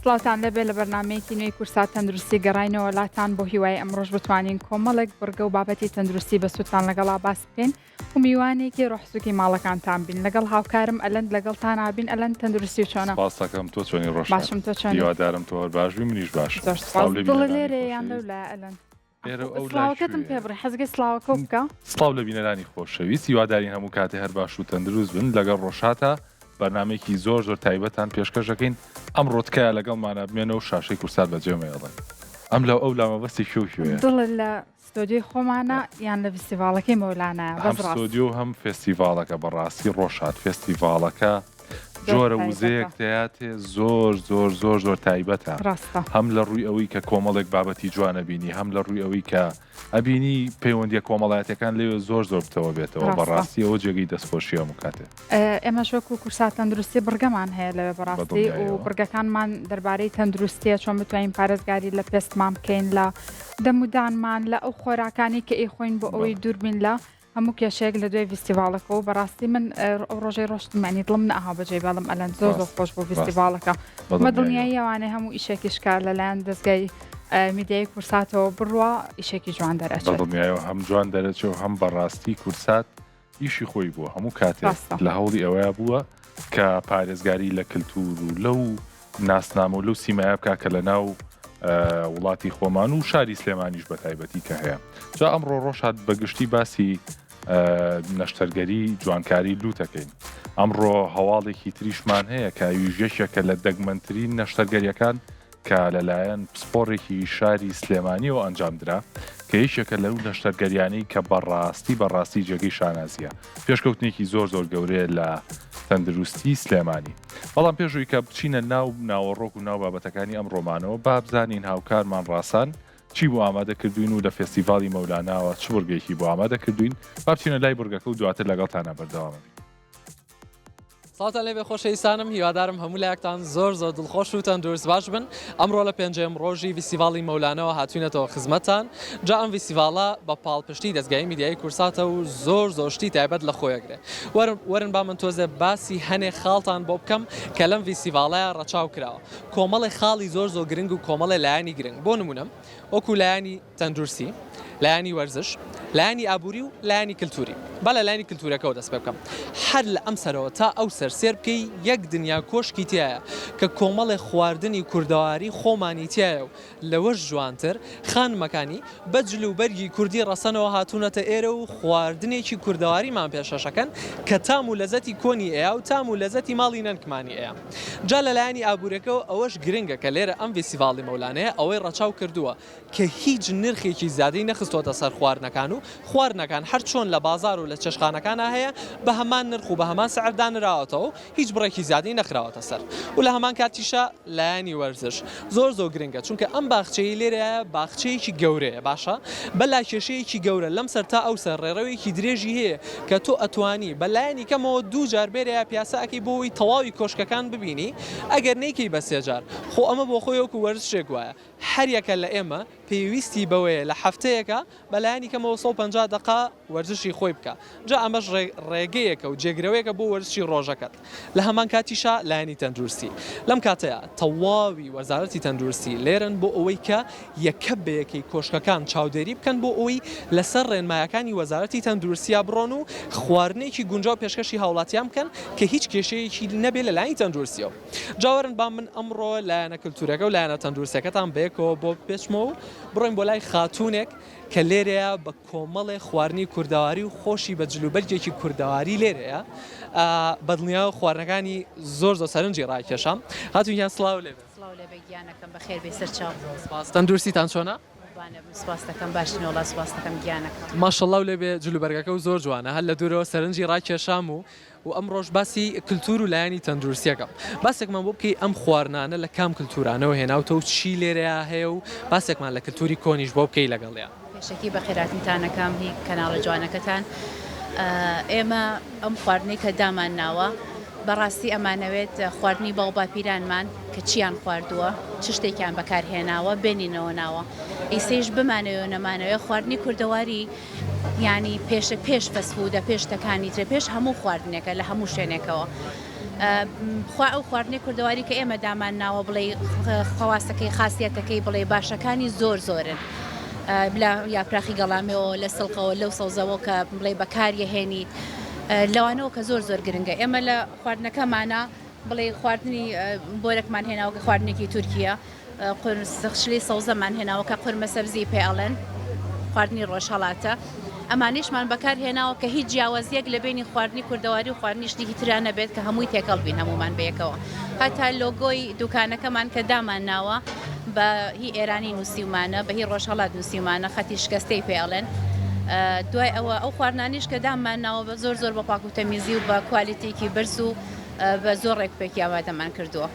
سڵاوتان لێبێ لە بەرنامەیەکی نوێی کورسات تەندروستی گەڕاینەوە لاتان بۆ هیوای ئەمڕۆش بتوانین کۆمەڵێک بڕگە و بابەتی تەندروستی بەسوودتان لەگەڵا باس بکەین و میوانێکی ڕۆحسوکی ماڵەکانتان بین لەگەڵ هاوکارم ئەلەند لەگەڵتان ئابین ئەلەند تەندروستی چۆنە؟ سپاس دەکەم تۆ چۆنی ڕۆژ باشم تۆ چۆنی؟ هیوادارم تۆ هەر باش بی منیش باشم زۆر سپاس دڵە لێرەیە یان لەو لایە ئەلەند؟ ئێرە ئەو لای سڵاوەکەتم پێ کوێیە؟ بڕی حەزگەی سڵاوەکەو بکە. سڵاو لە بینەرانی خۆشەویست هیوادارین هەموو کاتێ هەر باش و تەندروست بن لەگەڵ ڕۆژهاتە بەرنامەیەکی زۆر زۆر تایبەتان پێشکەش دەکەین ئەمڕۆ تکایە لەگەڵمانا بمێنەوە و شاشەی کورسات بەجێ مەیەڵن ئەم لاو ئەو لا مەبەستی کوێ و کوێیە؟ دڵت لە ستۆدیۆی خۆمانە یان لە ڤیستیڤاڵەکەی مەولانایە هەم بەس ڕاست. ستۆدیۆ و هەم فێستیڤاڵەکە بەڕاستی ڕۆژهات فێستیڤاڵەکە زۆر جۆرە تایبەتە. وزەیەک دەیاتێ زۆر زۆر زۆر زۆر تایبەتە ڕاستە. هەم لە ڕووی ئەوەی کە کۆمەڵێک بابەتی جوان ئەبینی هەم لە ڕووی ئەوەی کە ئەبینی پەیوەندیە کۆمەڵایەتەکان لەوێ زۆر زۆر پتەوە بێتەوە ڕاستە. بەڕاستی ئەوە جێگەی دەستخۆشیە هەموو کاتێ. ئێمەش وەکو کورسات تەندروستی بڕگەمان هەیە لەوێ بەڕاستی و بەدڵنیایەوە. بڕگەکانمان دەربارەی تەندروستیە چۆن بتوانین پارێزگاری لە پێستمان بکەین لە دەمودانمان لە ئەو خۆراکانی کە ئەیخۆین بۆ ئەوەی بەڵێ. دووربین لە هەموو کێشەیەک لە دوای ڤیستیڤاڵەکەوە بەڕاستی من ئەو ڕۆژەی ڕۆشتم یانی دڵم نەئەها بەجێی بێڵم ئەلەند زۆر زۆر ڕاست خۆش بوو ڕاست ڤیستیڤاڵەکە بە بەدڵنیاییەوە. دڵنیایی ئەوانەی هەموو ئیشێکیش کە لەلایەن دەزگای میدیایی کورساتەوە بڕوا ئیشێکی جوان دەرئەچێت. بەدڵنیایەوە هەم جوان دەرەچێ و هەم بەڕاستی کورسات ئیشی خۆی بووە هەموو کاتێک ڕاستە. لە هەوڵی ئەوەیا بووە کە پارێزگاری لە کلتور و لەو ناسنامە و لەو سیمایە بکا کە لە ناو وڵاتی خۆمان و شاری سلێمانیش بە تایبەتی کە هەیە جا ئەمڕۆ ڕۆژهات بە گشتی باسی نەشتەرگەری جوانکاری لوتەکەین ئەمڕۆ هەواڵێکی تریشمان هەیە کە ئەویش یەکێکە لە دەگمەنترین نەشتەرگەریەکان کە لەلایەن پسپۆڕێکی شاری سلێمانیەوە ئەنجامدرا کە یەکێکە لەو نەشتەرگەریانەی کە بەڕاستی بەڕاستی جێگەی شانازیە پێشکەوتنێکی زۆر زۆر گەورەیە لە تەندروستی سلێمانی بەڵام پێشووی کە بچینە ناو ناوەڕۆک و ناو بابەتەکانی ئەم ڕۆمانەوە با بزانین هاوکارمان ڕاسان چی بۆ ئامادە کردوین و لە فێستیڤاڵی مەولاناوە چ بڕگێکی بۆ ئامادە کردوین با بچینە لای بڕگەکە و دواتر لەگەڵتانە بەردەوامە سڵاوتان لێبێ خۆشەویستانم هیوادارم هەموو لایەکتان زۆر زۆر دڵخۆش و تەندروست باش بن ئەمڕۆ لە پێنجەم ڕۆژی ڤیستیڤاڵی مەولانەوە هاتوینەتەوە خزمەتتان جا ئەم ڤیستیڤاڵە بە پاڵپشتی دەزگای میدیایی کورساتە و زۆر زۆر شتی تایبەت لە خۆیەگرێ وەرن وەرن با من تۆزێ باسی هەنێ خاڵتان بۆ بکەم کە لەم ڤیستیڤاڵەیا ڕەچاو کراوە کۆمەڵێ خاڵی زۆر زۆر گرنگ و کۆمەڵێ لایەنی گرنگ بۆ نمونە وەکو لایەنی تەندروستی، لایەنی وەرزش، لایەنی ئابووری و لایەنی کلتوری. با لە لایەنی کلتورەکەوە دەست پێ بکەم. هەر لە ئەم سەرەوە تا ئەو سەر سێر بکەی یەک دنیا کۆشکی تیایە کە کۆمەڵێ خواردنی کوردەواری خۆمانی تیایە و لەوەش جوانتر خانمەکانی بە جل و بەرگی کوردی ڕەسەنەوە هاتوونەتە ئێرە و خواردنێکی کوردەواریمان پێشەشەکەن کە تام و لەزەتی کۆنی ئەیا و تام و لەزەتی ماڵی نەنکمانی ئەیا. جا لە لایەنی ئابوورەکەوە ئەوەش گرنگە کە لێرە ئەم ڤیستیڤاڵی مەولانەیە ئەوەی ڕەچاو کردووە کە هیچ نرخێکی زیادەی نەخستۆتە سەر خواردنەکان و خواردنەکان هەر چۆن لە بازاڕ و لە چێشتخانەکانا هەیە بە هەمان نرخ و بە هەمان سعر دانراوەتەوە و هیچ بڕێکی زیادەی نەخراوەتە سەر و لە هەمان کاتیشا لایەنی وەرزش زۆر زۆر گرنگە چونکە ئەم باخچەیەی لێرەیە باخچەیەکی گەورەیە باشە بە لاکێشەیەکی گەورە لەم سەر تا ئەو سەر ڕێڕەوێکی درێژی هەیە کە تۆ ئەتوانی بە لایەنی کەمەوە دوو جار بێرەیا پیاسە ئەکەی بۆ ئەوەی تەواوی کۆشکەکان ببینی ئەگەر نەیکەی بە سێ جار خۆ ئەمە بۆ خۆی وەکو وەرزشێک وایە هەریەکە لە ئێمە پێویستی بەوەیە لە هەفتەیەکا بە لایەنی کەمەوە 150 دەقە وەرزشی خۆی بکا جا ئەمەش ڕێگەیەکە و جێگرەوەیەکە بۆ وەرزشی ڕۆژەکەت لە هەمان کاتیشا لایەنی تەندروستی لەم کاتەیا تەواوی وەزارەتی تەندروستی لێرەن بۆ ئەوەی کە یەکە بە یەکەی کۆشکەکان چاودێری بکەن بۆ ئەوەی لەسەر ڕێنمایەکانی وەزارەتی تەندروستیا بڕۆن و خواردنێکی گونجاو پێشکەشی هاوڵاتیان بکەن کە هیچ کێشەیەکی نەبێ لە لایەنی تەندروستیەوە. جا وەرن با من ئەمڕۆ لایەنە کلتورەکە و لایەنە تەندروستیەکەتان بەیەکەوە بۆ بپێچمەوە و بڕۆین بۆ لای خاتوونێک کە لێرەیە بە کۆمەڵێ خواردنی کوردەواری و خۆشی بە جلوبەرگێکی کوردەواری لێرەیە بەدڵنیاوە خواردنەکانی زۆر زۆر سەرنجی ڕاکێشام خاتوون گیان سڵاو لێ بێت. سڵاو لێ بێ گیانەکەم بەخێر بێی سەرچاو. سپاس تەندروستیتان چۆنە؟ قوربانەبم سپاست دەکەم باشین وەڵا سپاست دەکەم گیانەکەم. ماشەڵاو لێ بێ جلوبەرگەکەو زۆر جوانە هەر لە دوورەوە سەرنجی ڕاکێشام و و ئەمڕۆش باسی کلتور و لایەنی تەندروستیەکەم باسێکمان بۆ بکەی ئەم خواردنانە لە کام کلتورانەوە هێناوتە و چی لێرەیا هەیە و باسێکمان لە کلتوری کۆنیش بۆ بکەی لەگەڵیا. پێشەکی بەخێراتنتان ئەکەم هی کەناڵە جوانەکەتان ئێمە ئەم خواردنەی کە دامان ناوە بەڕاستی ئەمانەوێت خواردنی باو باپیرانمان کە چیان خواردووە چ شتێکیان بەکارهێناوە بێنینەوە ناوە ئیسەیش بمانەوێ و نەمانەوێ خواردنی کوردەواری یانی پێشە پێش فەست فوودە پێش شتەکانی ترە پێش هەموو خواردنێکە لە هەموو شوێنێکەوە. خوا ئەو خواردنەی کوردەواری کە ئێمە دامان ناوە بڵێ خەواسەکەی خاسیەتەکەی بڵێ باشەکانی زۆر زۆرن لە یاپراخی گەڵامەوە لە سڵقەوە لەو سەوزەوە کە بڵێ بەکاریەهێنیت لەوانەوە کە زۆر زۆر گرنگە ئێمە لە خواردنەکەمانە بڵێ خواردنی بۆرەکمان هێناوە کە خواردنێکی تورکیە قورسخشلی سەوزەمان هێناوە کە قورمە سەبزی پێ ئەڵێن خواردنی ڕۆژهەڵاتە ئەمانیشمان بەکار هێناوە کە هیچ جیاوازیەک لە بینی خواردنی کوردەواری و خواردنی شتێکی ترا نەبێت کە هەمووی تێکەڵ بین هەمومان بەیەکەوە هەتا لۆگۆی دوکانەکەمان کە دامان ناوە بە هی ئێرانی نووسیومانە بە هی ڕۆژهەڵات نووسیومانە خەتی شکستەی پێ ئەڵێن دوای ئەوە ئەو خواردنانیش کە دامان ناوە بە زۆر زۆر بە پاک و تەمیزی و بە کوالیتێکی بەرز و بە زۆر ڕێکوپێکی ئامادەمان کردووە.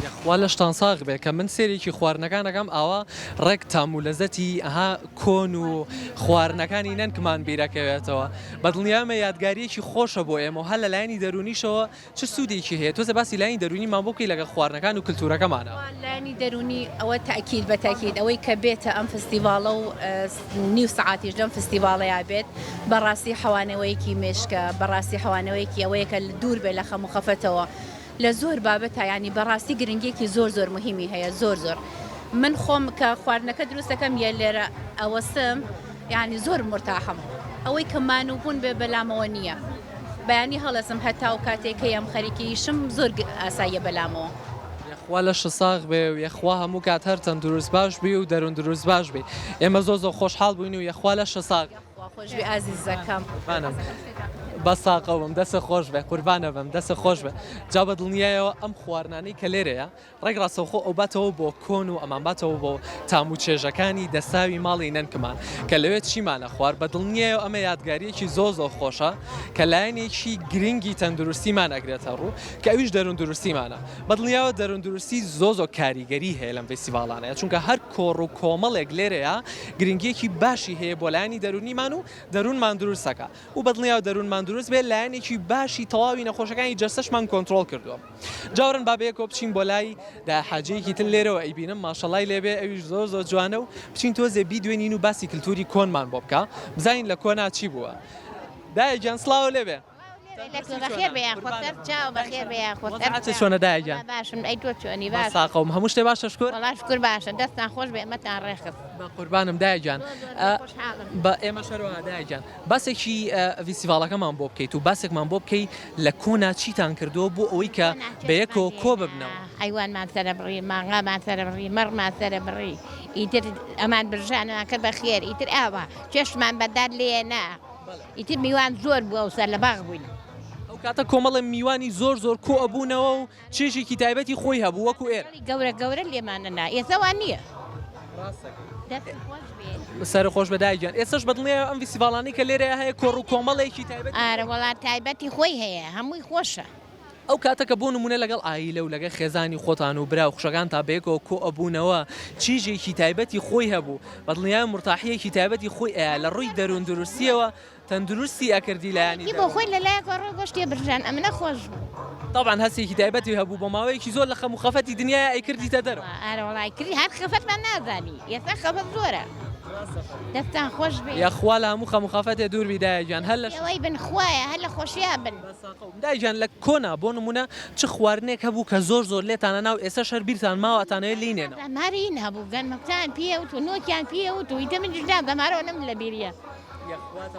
یەخوا لەشتان ساغ بێ کە من سێرێکی خواردنەکان ئەکەم ئاوا ڕێک تام و لەزەتی ئەها کۆن و خواردنەکانی نەنکمان بیرەکەوێتەوە بە دڵنیامە یادگاریەکی خۆشە بۆ ئێمە و هەر لە لایەنی دەروونیشەوە چ سوودێکی هەیە تۆزێ باسی لایەنی دەروونیمان بۆ بکەی لەگەڵ خواردنەکان و کلتورەکەمانا. لایەنی دەروونی ئەوە تەئکید بە تەئکید ئەوەی کە بێتە ئەم فستیڤاڵە و نیو سەعاتیش لەم فستیڤاڵەیا بێت بەڕاستی حەوانەوەیەکی مێشکە بەڕاستی حەوانەوەیەکی ئەوەیە کە دوور بێ لە خەم و خەفەتەوە لە زۆر بابەتا یانی بەڕاستی گرنگیەکی زۆر زۆر مهمی هەیە زۆر زۆر من خۆم کە خواردنەکە دروست دەکەم یە لێرە ئەوەسم یانی زۆر مرتاحم ئەوەی کە مانووبوون بێ بەلامەوە نییە بەیانی هەڵەسم هەتا و کاتێک کە یەم خەریکی ئیشم زۆر ئاساییە بەلامەوە. یەخوا لەشت ساغ بێ و یەخوا هەموو کات هەر تەندروست باش بی و دەروون دروست باش بی ئێمە زۆر زۆر خۆشحاڵ بووین و یەخوا لەشت ساغ بێ. خوا خۆش بی ئازیزەکەم. قوربانم بەس ساقەوم دەست خۆش بێ قوربانە بم دەست خۆش بێ جا بە دڵنیایەوە ئەم خواردنانەی کە لێرەیە ڕێک ڕاستەوخۆ ئەوباتەوە بۆ کۆن و ئەمانباتەوە بۆ تام و چێژەکانی دەساوی ماڵی نەنکمان کە لەوێ چیمان ئەخوارد بە دڵنیایەوە ئەمە یادگارییەکی زۆر زۆر خۆشە کە لایەنێکی گرنگی تەندروستیمان ئەگرێتە ڕوو کە ئەویش دەرووندروستیمانە بە دڵنیایەوە دەرووندروستی زۆر زۆر کاریگەری هەیە لەم فیستیڤاڵانەیە چونکە هەر کۆڕ و کۆمەڵێک لێرەیە گرنگیەکی باشی هەیە بۆ لایەنی دەروونیمان و دەروونمان دروست ئەکا و بەدڵنیاوە دەروونمان دروست بێت لایەنێکی باشی تەواوی نەخۆشەکانی جەستەشمان کۆنترۆڵ کردووە جا وەرن با بەیەکەوە بچین بۆ لای دایە حاجەیەکی تر لێرەوە ئەیبینم ماشەڵای لێبێ ئەویش زۆر زۆر جوانە و بچین تۆزێ بیدوێنین و باسی کلتوری کۆنمان بۆ بکا بزانین لە کۆنا چی بووە دایە گیان سڵاو لێبێ چۆنە دایە گیان باشم ئەی تۆ چۆنی باش ساقەوم هەموو شتێ باشە شکر وەڵا شکر باشە دەستان خۆش بێ ئەمەتان ڕێکخست بە قوربانم دایە گیان بە ئێمە شەروەها دایە گیان باسێکی ڤیستیڤاڵەکەمان بۆ بکەیت و باسێکمان بۆ بکەی لە کۆنا چیتان کردووە بۆ ئەوەی کە بەیەکەوە کۆ ببنەوە؟ حەیوانمان سەرەبڕی، مانگامان سەرەبڕی، مەڕمان سەرەبڕی، ئیتر ئەمان برژانمان کرد بە خێر، ئیتر ئاوا چێشتمان بە دار لێ نا، ئیتر میوان زۆر بوو ئەوسا لە باخ بووین. ئەو کاتە کۆمەڵێ میوانی زۆر زۆر کۆ ئەبوونەوە و چێژێکی تایبەتی خۆی هەبوو وەکو ئێرە. گەورە گەورە لێمان ئەنا ئێستا وا نییە. ڕاست دەکەی. دەستت خۆش بێ. سەرت خۆش بێ دایک گیان. ئێستاش بەدڵنیایەوە ئەم ڤیستیڤاڵانەی کە لێرەیا هەیە کۆڕ و کۆمەڵێکی تایبەتی خۆی. ئارە وەڵا تایبەتی خۆی هەیە هەمووی خۆشە. ئەو کاتە کە بۆ نموونە لەگەڵ عایلە و لەگەڵ خێزانی خۆتان و برا و خوشەکانتا بەیەکەوە کۆ ئەبوونەوە چیژێکی تایبەتی خۆی هەبوو بەدڵنیایەوە مورتاحییەکی تایبەتی خۆی ئەیا لە ڕووی دەروون دروستییەوە تەندروستی ئەکردی لایەنی دەرەوە. بۆ خۆی لە لایەکەوە ڕۆی گۆشتێ برژان ئەمنە خۆش بوو. تەبعەن هەستێکی تایبەتی هەبوو بۆ ماوەیەکی زۆر لە خەم و خەفەتی دنیایا ئەیکردیتە دەرەوە. ئارە وەڵا ئەیکردی هەر خەفەتمان نازانی ئێستا خەفەت زۆرە دەستان خۆش بێ. یەخوا لە هەموو خەم و خەفەتێ دوور بی دایە گیان هەر لە. ئێوەی بن خوایە هەر لە خۆشیا بن. دایە گیان لە کۆنا بۆ نموونە چ خواردنێک هەبوو کە زۆر زۆر لێتانە نا و ئێستاش هەر بیرتان ماوە ئەتانەوێ لێی نێنەوە؟ هەرین هەبوو گەنمەکان پێوت و نۆکیان پێوت و ئیتر منیش نازانم هەر ئەوەنەم لە بیریە.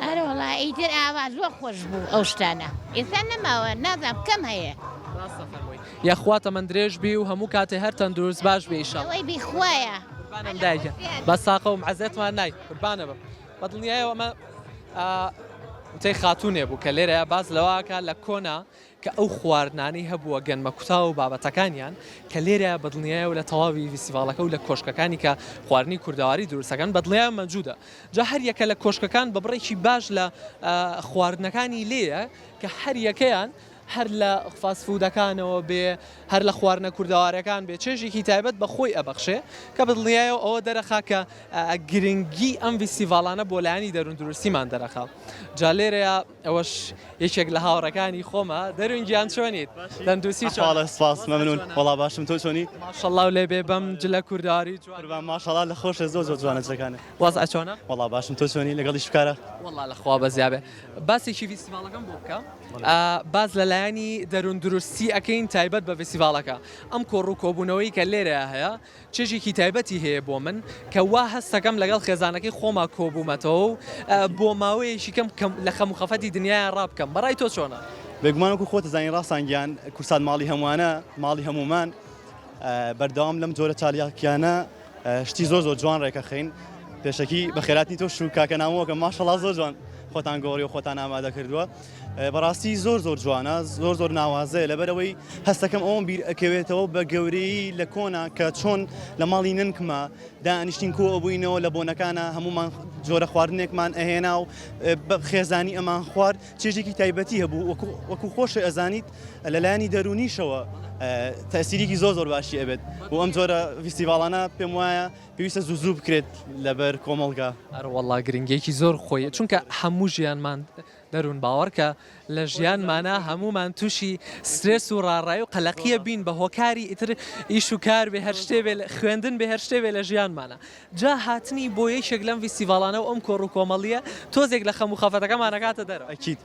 ئەرەوەڵا ئیتر ئاوا زۆر خۆش بوو ئەو شتانە ئێستا نەماوە نازانم کەم هەیە. ڕاستە فەرمووی یەخوا تەمەن درێژ بی و هەموو کاتێ هەر تەندروست باش بی ئیشەڵا. ئەوەی بی خوایە. قوربانم دایکە بەس ساقە و عەزێتمان نای قوربانە بم بە دڵنیایەوە ئەمە وتەی خاتوونێ بوو کە لێرەیە باس لەوە ئەکا لە کۆنا کە ئەو خواردنانەی هەبووە گەنمە کوتاو و بابەتەکانیان کە لێرە بە دڵنیایەوە لە تەواوی ڤیستیڤاڵەکە و لە کۆشکەکانی کە خواردنی کوردەواری دروستەکەن بە دڵنیایەوە مەوجودە جا هەر یەکە لە کۆشکەکان بە بڕێکی باش لە خواردنەکانی لێیە کە هەر یەکەیان هەر لە fast food ەکانەوە بێ هەر لە خواردنە کوردەوارەکان بێ چێژێکی تایبەت بە خۆی ئەبەخشێ کە بە دڵنیایەوە ئەوە دەرەخا کە گرنگی ئەم ڤیستیڤاڵانە بۆ لایەنی دەروون دروستیمان دەرەخا جا لێرەیە. ئەوەش یەکێک لە هاوڕەکانی خۆمە دەروون گیان چۆنیت تەندروستی چۆنە؟ ئەحواڵە سپاس مەمنون وەڵا باشم تۆ چۆنی؟ ماشەڵڵا و لێ بێ بەم جلە کوردەواری جوان. قوربان ماشەڵا لە خۆشە زۆر زۆر جوانە جلەکانت. وەزع چۆنە؟ وەڵا باشم تۆ چۆنی لەگەڵ ئیش و کارا؟ وەڵا لە خوا بەزیا بێ. باسێکی ڤیستیڤاڵەکەم بۆ بکە باس لە لایەنی دەروون دروستی ئەکەین تایبەت بە ڤیستیڤاڵەکە ئەم کۆڕ و کۆبوونەوەی کە لێرەیا هەیە چێژێکی تایبەتی هەیە بۆ من کە وا هەستەکەم لەگەڵ خێزانەکەی خۆما کۆبوومەتەوە و بۆ ماوەیەکی کەم کەم لە خەم و خەفەتی دنیایان ڕابکەم بەڕای تۆ چۆنە؟ بێگومان وەکو خۆت ئەزانی ڕاسان گیان کوردسات ماڵی هەمووانە ماڵی هەموومان بەردەوام لەم جۆرە چالاکیانە شتی زۆر زۆر جوان ڕێکەخەین پێشەکی بەخێراتنی تۆش و کاکە نامۆکە ماشەڵا زۆر جوان خۆتان گۆڕی و خۆتان ئامادە کردووە بەڕاستی زۆر زۆر جوانە زۆر زۆر ناوازەیە لەبەرەوەی هەستەکەم ئەوم بیر ئەکەوێتەوە بە گەورەی لە کۆنا کە چۆن لە ماڵی ننکمە دانیشتین کۆ ئەبووینەوە لە بۆنەکانە هەمومان جۆرە خواردنێکمان ئەهێنا و خێزانی ئەمان خوارد چێژێکی تایبەتی هەبوو وەکو خۆشە ئەزانیت لەلایەنی دەرونیشەوە تەسیرێکی زۆر زۆر باشی ئەبێت و ئەم جۆرە فیستیڤاڵانە پێم وایە پێویستە زوو زوو بکرێت لەبەر کۆمەڵگا. ئەرەوەڵا گرنگیەکی زۆر خۆی چونکە هەموو ژیانمان دەروون باوەڕکە لە ژیانمانا هەموومان تووشی سترێس و ڕاڕایی و قەلەقیە بین بە هۆکاری ئیتر ئیش و کار بێ هەر شتێ بێ خوێندن بێ هەر شتێ بێ لە ژیانمانا جا هاتنی بۆ یەکێک لەم ڤیستیڤاڵانە و ئەم کۆڕ و کۆمەڵیە تۆزێک لە خەم و خەفەتەکەمان ئەکاتە دەرەوە. ئەکید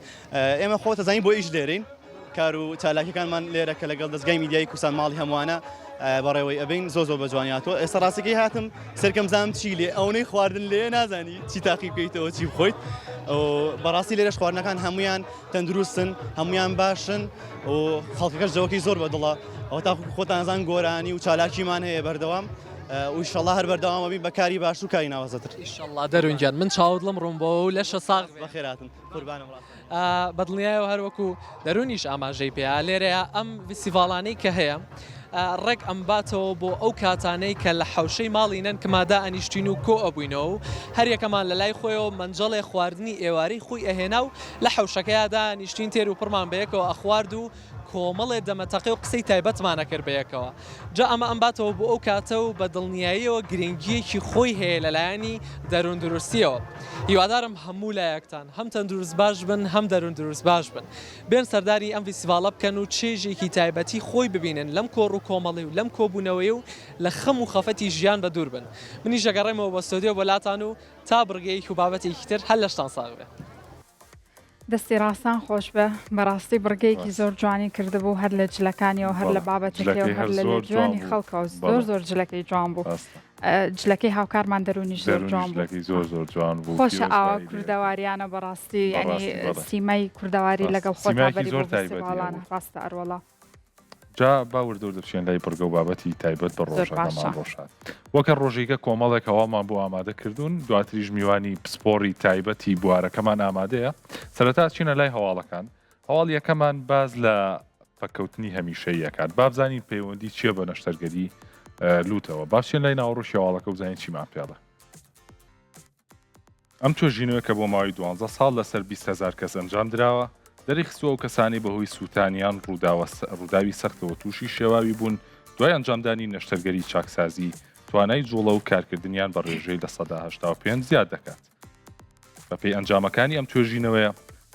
ئێمە خۆت ئەزانی بۆ ئیش لێرەین کار و چالاکیەکانمان لێرە کە لەگەڵ دەزگای میدیایی کوردستان ماڵی هەمووانە بەڕێوەی ئەبین زۆر زۆر بە جوانی هاتووە ئێستا ڕاستەکەی هاتم سەرکەم زام چی لێ ئەونەی خواردن لێ نازانی چی تاقی بکەیتەوە چی بخۆیت بەڕاستی لێرەش خواردنەکان هەمویان تەندروستن هەمویان باشن و خەڵکەکەش جەوەکەی زۆر بەدڵە ئەو تا خۆتانزان گۆرانی و چالاکیمان هەیە بەردەوام ویشەڵا هەر بەردەوامە بین بە کاری باش و کاری ناوازەتر. ئیشەڵا دەروون گیان من چاوت لەم ڕوون بۆ و لەشە ساغ بێ. بەخێرهاتن قوربانم ڕاستە. بەدڵنیایەوە هەر وەکو دەروونیش ئاماژەی پێیا لێرەیە ئەم ڤیستیڤاڵانەی کە هەیە ڕێک ئەمباتەوە بۆ ئەو کاتانەی کە لە حەوشەی ماڵی نەنکما دائەنیشتین و کۆ ئەبووینەوە و هەریەکەمان لە لای خۆیەوە مەنجەڵێ خواردنی ئێوارەی خۆی ئەهێنا و لە حەوشەکەیا دائەنیشتین تێر و پڕمان بەیەکەوە ئەخوارد و کۆمەڵێ دەمەتەقێ و قسەی تایبەتمان ئەکرد بەیەکەوە. جا ئەمە ئەمباتەوە بۆ ئەو کاتە و بە دڵنیاییەوە گرنگییەکی خۆی هەیە لە لایەنی دەرووندروستییەوە. هیوادارم هەموو لایەکتان هەم تەندروست باش بن هەم دەرووندروست باش بن. بێن سەردانی ئەم ڤیستیڤاڵە بکەن و چێژێکی تایبەتی خۆی ببینن لەم کۆڕ و کۆمەڵی و لەم کۆبوونەوەی و لە خەم و خەفەتی ژیان بەدوور بن. منیش دەگەڕێمەوە بۆ ستۆدیۆ بۆ لاتان و تا بڕگەیەک و بابەتێکی تر هەر لەشتان ساغ بێ. دەستی ڕاستان خۆشبێ بەڕاستی بڕگەیەکی زۆر جوانی کردبوو هەر لە جلەکانیەوە هەر لە بابەتەکەیەوە هەر لە جوانی خەڵکەوە زۆر زۆر جلەکەی جوان بوو جلەکەی هاوکارمان دەرونیش زۆر جوان بوو زۆر زۆر جوان بوو خۆشە ئاوا کوردەواریانە بەڕاستی ینی سیمای کوردەواری لەگەڵ خۆتابەری زۆر تایبەتیانە ڕاستە ئەروەڵا جا با وردە وردە بچین لای بڕگە و بابەتی تایبەت بە ڕۆژەکەمان ڕۆژهات وەکە ڕۆژێکە کۆمەڵێک هەواڵمان بۆ ئامادە کردوون دواتریش میوانی پسپۆڕی تایبەتی بوارەکەمان ئامادەیە سەرەتا چینە لای هەواڵەکان هەواڵ یەکەمان باز لە پەکەوتنی هەمیشەیەکات بابزانین پەیوەندی چییە بە نەشتەرگەری لوتەوە باشین لای ناوەڕۆکی هەواڵەکە بزانین چیمان پێڵە ئەم توێژینەوە کە بۆ ماوەی دوانزە ساڵ لەسەر 20 هەزار کەس ئەنجام دراوە، دەریخستووە ئەو کەسانەی بەهۆی سووتان یان ڕووداوی سەختەوە تووشی شێواوی بوون، دوای ئەنجامدانی نەشتەرگەری چاکسازی، توانای جوڵە و کارکردنیان بە ڕێژەی 85% زیاد دەکات. بەپێی ئەنجامەکانی ئەم توێژینەوەیە،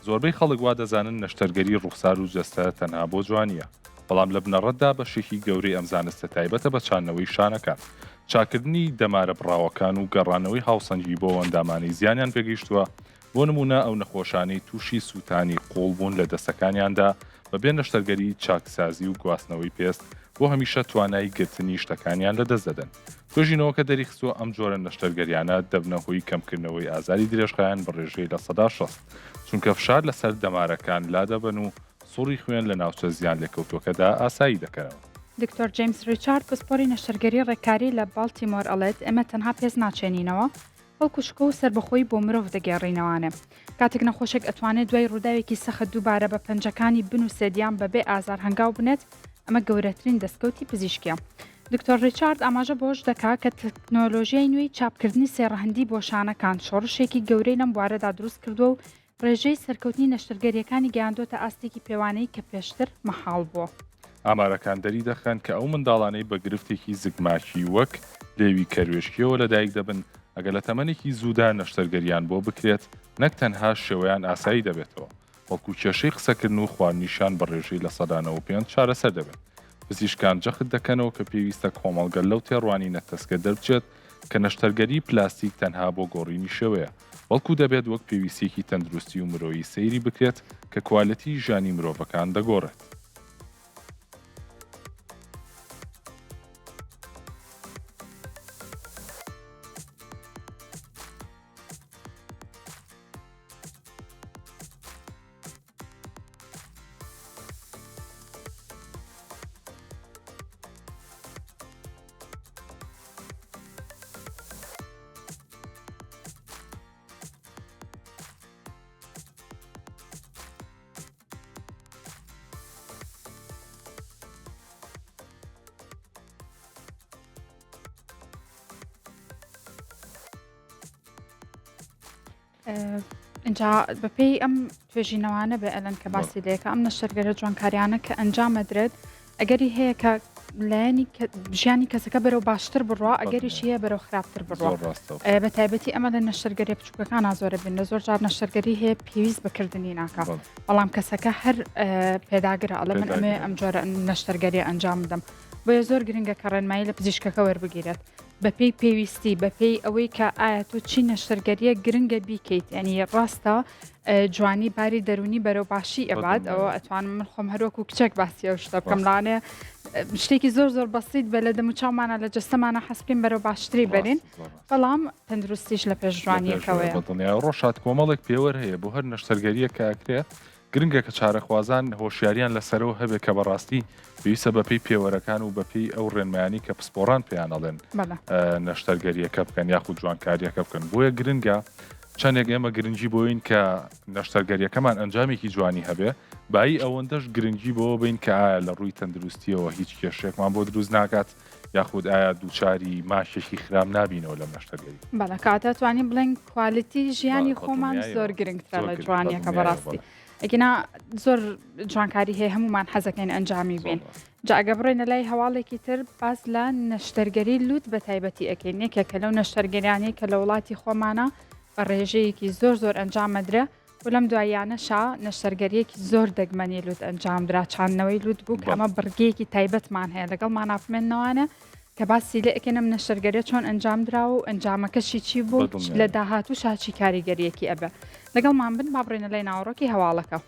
زۆربەی خەڵک وا دەزانن نەشتەرگەری ڕوخسار و جەستە تەنها بۆ جوانییە، بەڵام لە بنەڕەتدا بەشێکی گەورەی ئەم زانستە تایبەتە بە چاندنەوەی شانەکان، چاککردنی دەمارە بڕاوەکان و گەڕانەوەی هاوسەنگی بۆ ئەو ئەندامانەی زیانیان پێگەیشتووە، بۆ نموونە ئەو نەخۆشانەی تووشی سووتانی قووڵ بوون لە دەستەکانیاندا بەبێ نەشتەرگەری چاکسازی و گواستنەوەی پێست بۆ هەمیشە توانای گرتنی شتەکانیان لەدەست دەدەن. توێژینەوەکە دەریخستووە ئەم جۆرە نەشتەرگەریانە دەبنە هۆی کەمکردنەوەی ئازاری درێژخایەن بە ڕێژەی 60%، چونکە فشار لەسەر دەمارەکان لادەبەن و سوڕی خوێن لە ناوچە زیانلێکەوتووەکەدا ئاسایی دەکەنەوە. دکتۆر جەیمس ڕیچارد، پسپۆری نەشتەرگەری ڕێککاری لە باڵتیمۆر ئەڵێت، ئێمە تەنها پێست ناچێنینەوە، بەڵکو شکۆ و سەربەخۆیی بۆ مرۆڤ دەگێڕینەوانێ. کاتێک نەخۆشێک ئەتوانێت دوای ڕووداوێکی سەخت دووبارە بە پەنجەکانی بنووسێت یان بەبێ ئازار هەنگاو بنێت، ئەمە گەورەترین دەستکەوتی پزیشکییە. دکتۆر ڕیچارد ئاماژە بەوەش دەکا کە تەکنۆلۆژیای نوێی چاپکردنی سێ ڕەهەندی بۆ شانەکان شۆڕشێکی گەورەی لەم بوارەدا دروست کردووە و ڕێژەی سەرکەوتنی نەشتەرگەرییەکانی گەیاندۆتە ئاستێکی پێوانەیی کە پێشتر مەحاڵ بووە. ئامارەکان دەریدەخەن کە ئەو منداڵانەی بە گرفتێکی زگماکی وەک لێوی کەروێشکییەوە لەدایک دەبن، ئەگەر لە تەمەنێکی زوودا نەشتەرگەرییان بۆ بکرێت، نەک تەنها شێوەیان ئاسایی دەبێتەوە، بەڵکو کێشەی قسەکردن و خواردنیشیان بە ڕێژەی 95% چارەسەر دەبێت. پزیشکان جەخت دەکەنەوە کە پێویستە کۆمەڵگە لەو تێڕوانینە تەسکە دەربچێت کە نەشتەرگەری پلاستیک تەنها بۆ گۆڕینی شێوەیە، بەڵکو دەبێت وەک پێویستییەکی تەندروستی و مرۆیی سەیری بکرێت کە کوالێتی ژیانی مرۆڤەکان دەگۆڕێت. ئینجا بەپێی ئەم توێژینەوانە بێ ئەلەن کە باسی لەکە ئەم نەشتەرگەرە جوانکاریانە کە ئەنجامەدرێت ئەگەری هەیە کە لایەنی ژیانی کەسەکە بەرەو باشتر بڕوا ئەگەریش هەیە بەرەو خراپتر بڕوا بە تایبەتی ئەمە لە نەشتەرگەری بچووکەکان زۆرە بین لە زۆر جار نەشتەرگەری هەیە پێویست بەکردنی ناکە بەڵام کەسەکە هەر پێداگرە ئەڵێ من ئەمێ ئەم جۆرە نەشتەرگەری ئەنجام بدەم بۆیە زۆر گرنگە کە ڕێنمایی لە پزیشکەکە وەربگیرێت بەپێی پێویستی، بەپێی ئەوەی کە ئایا تۆ چی نەشتەرگەرییەک گرنگە بیکەیت، یانی ڕاستە جوانی باری دەروونی بەرەو باشی ئەبات، ئەوە ئەتوانم من خۆم هەر وەکوو کچێک باسی ئەو شتە بکەم، لەوانەیە شتێکی زۆر زۆر بەسیت بێ لە دەموچاومانە لە جەستەمانە حەز بکەین بەرەو باشتری بەرین، بەڵام تەندروستیش لە پێش جوانییەکەوەیە. بەدڵنیایەوە ڕۆژهات کۆمەڵێک پێوەر هەیە بۆ هەر نەشتەرگەرییەک کە ئەکرێ، گرنگە کە چارەخوازان هۆشیاریان لەسەرەوە هەبێت کە بەڕاستی پێویستە بەپێی پێوەرەکان و بەپێی ئەو ڕێنمایانی کە پسپۆڕان پێیان ئەڵێن نەشتەرگەریەکە بکەن یاخود جوانکاریەکە بکەن بۆیە گرنگە چەندێک ئێمە گرنگی بۆین کە نەشتەرگەریەکەمان ئەنجامێکی جوانی هەبێ بایی ئەوەندەش گرنگی بۆ بین کە ئایا لە ڕووی تەندروستیەوە هیچ کێشێکمان بۆ دروست ناکات یاخود ئایا دووچاری ماشێکی خراپ نابینەوە لەم نەشتەرگەری؟ بەڵێ کەواتە توانین بڵێین کوالیتی ژیانی خۆمان زۆر گرنگترە لە جوانیەکە بەڕاستی ئەگینا زۆر جوانکاری هەیە هەمومان حەزەکەین ئەنجامی بین جا ئەگە بڕێنە لای هەواڵێکی تر باس لە نەشتەرگەری لوت بە تایبەتی ئەەکەین یەکێکە لەو نەشتەرگەریانەی کە لە وڵاتی خۆمانە بە ڕێژەیەکی زۆر زۆر ئەنجامەدرێ و لەم دواییانەشا نەشتەرگەرییەکی زۆر دەگمەنی لوت ئەنجامدرا، چاندنەوەی لوت بوو کە ئەمە بڕگەیەکی تایبەتمان هەیە لەگەڵمانا بمێننەوانە کە باسی لێ ئەکەین ئەم نەشتەرگەریە چۆن ئەنجامدراوە و ئەنجامەکەشی چی بوو لە داهاتووشا چی کاریگەرییەکی ئەبێ. لەگەڵمان بن با بڕۆینە لای ناوەڕۆکی هەواڵەکە.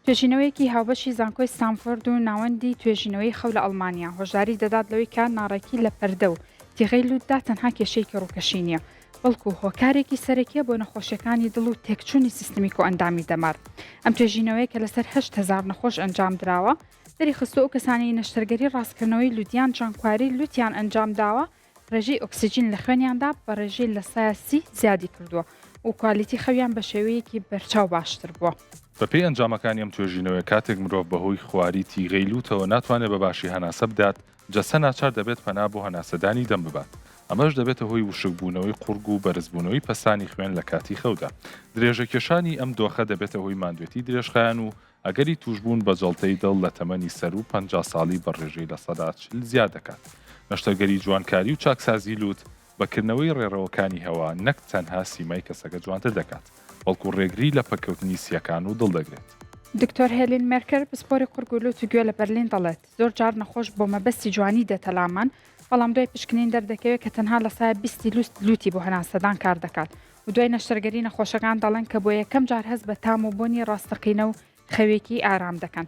توێژینەوەیەکی هاوبەشی زانکۆی ستانفۆرد و ناوەندی توێژینەوەی خەو لە ئەڵمانیا هۆشداری دەدات لەوەی کە ناڕێکی لە پەردە و تیغەی لوتدا تەنها کێشەیەکی ڕووکەشی نییە، بەڵکو هۆکارێکی سەرەکییە بۆ نەخۆشیەکانی دڵ و تێکچوونی سیستمی کۆئەندامی دەمار. ئەم توێژینەوەیە کە لەسەر 8000 نەخۆش ئەنجامدراوە، دەریخستووە ئەو کەسانەی نەشتەرگەری ڕاستکردنەوەی لوت یان جوانکاری لوتیان ئەنجامداوە، ڕێژەی ئۆکسجین لە خوێنیاندا بە ڕێژەی 30% زیادی کردووە و کوالیتی خەویان بە شێوەیەکی بەرچاو باشتر بووە. بەپێی ئەنجامەکانی ئەم توێژینەوەیە کاتێک مرۆڤ بەهۆی خواری تیغەی لووتەوە ناتوانێت بە باشی هەناسە بدات، جەستە ناچار دەبێت پەنا بۆ هەناسەدانی دەم ببات، ئەمەش دەبێتە هۆی وشکبوونەوەی قوڕگ و بەرزبوونەوەی پەستانی خوێن لە کاتی خەودا. درێژەکێشانی ئەم دۆخە دەبێتە هۆی ماندوێتی درێژخایەن و ئەگەری تووشبوون بە جەڵتەی دڵ لە تەمەنی سەروو 50 ساڵی بە ڕێژەی 40% زیاد دەکات. نەشتەرگەری جوانکاری و چاکسازی لووت بە کردنەوەی ڕێڕەوەکانی هەوا نەک تەنها سیمای کەسەکە جوانتر دەکات، بەڵکو ڕێگری لە پەککەوتنی سییەکان و دڵ دەگرێت. دکتۆر هێلین مێرکەر، پسپۆری قوڕگ و لوت و گوێ لە بەرلین دەڵێت، زۆر جار نەخۆش بۆ مەبەستی جوانی دێتە لامان، بەڵام دوای پشکنین دەردەکەوێت کە تەنها لە سایە بیستی لوت لوتی بۆ هەناسەدان کار دەکات و دوای نەشتەرگەری نەخۆشەکان دەڵێن کە بۆ یەکەم جار هەست بە تام و بۆنی ڕاستەقینە و خەوێکی ئارام دەکەن.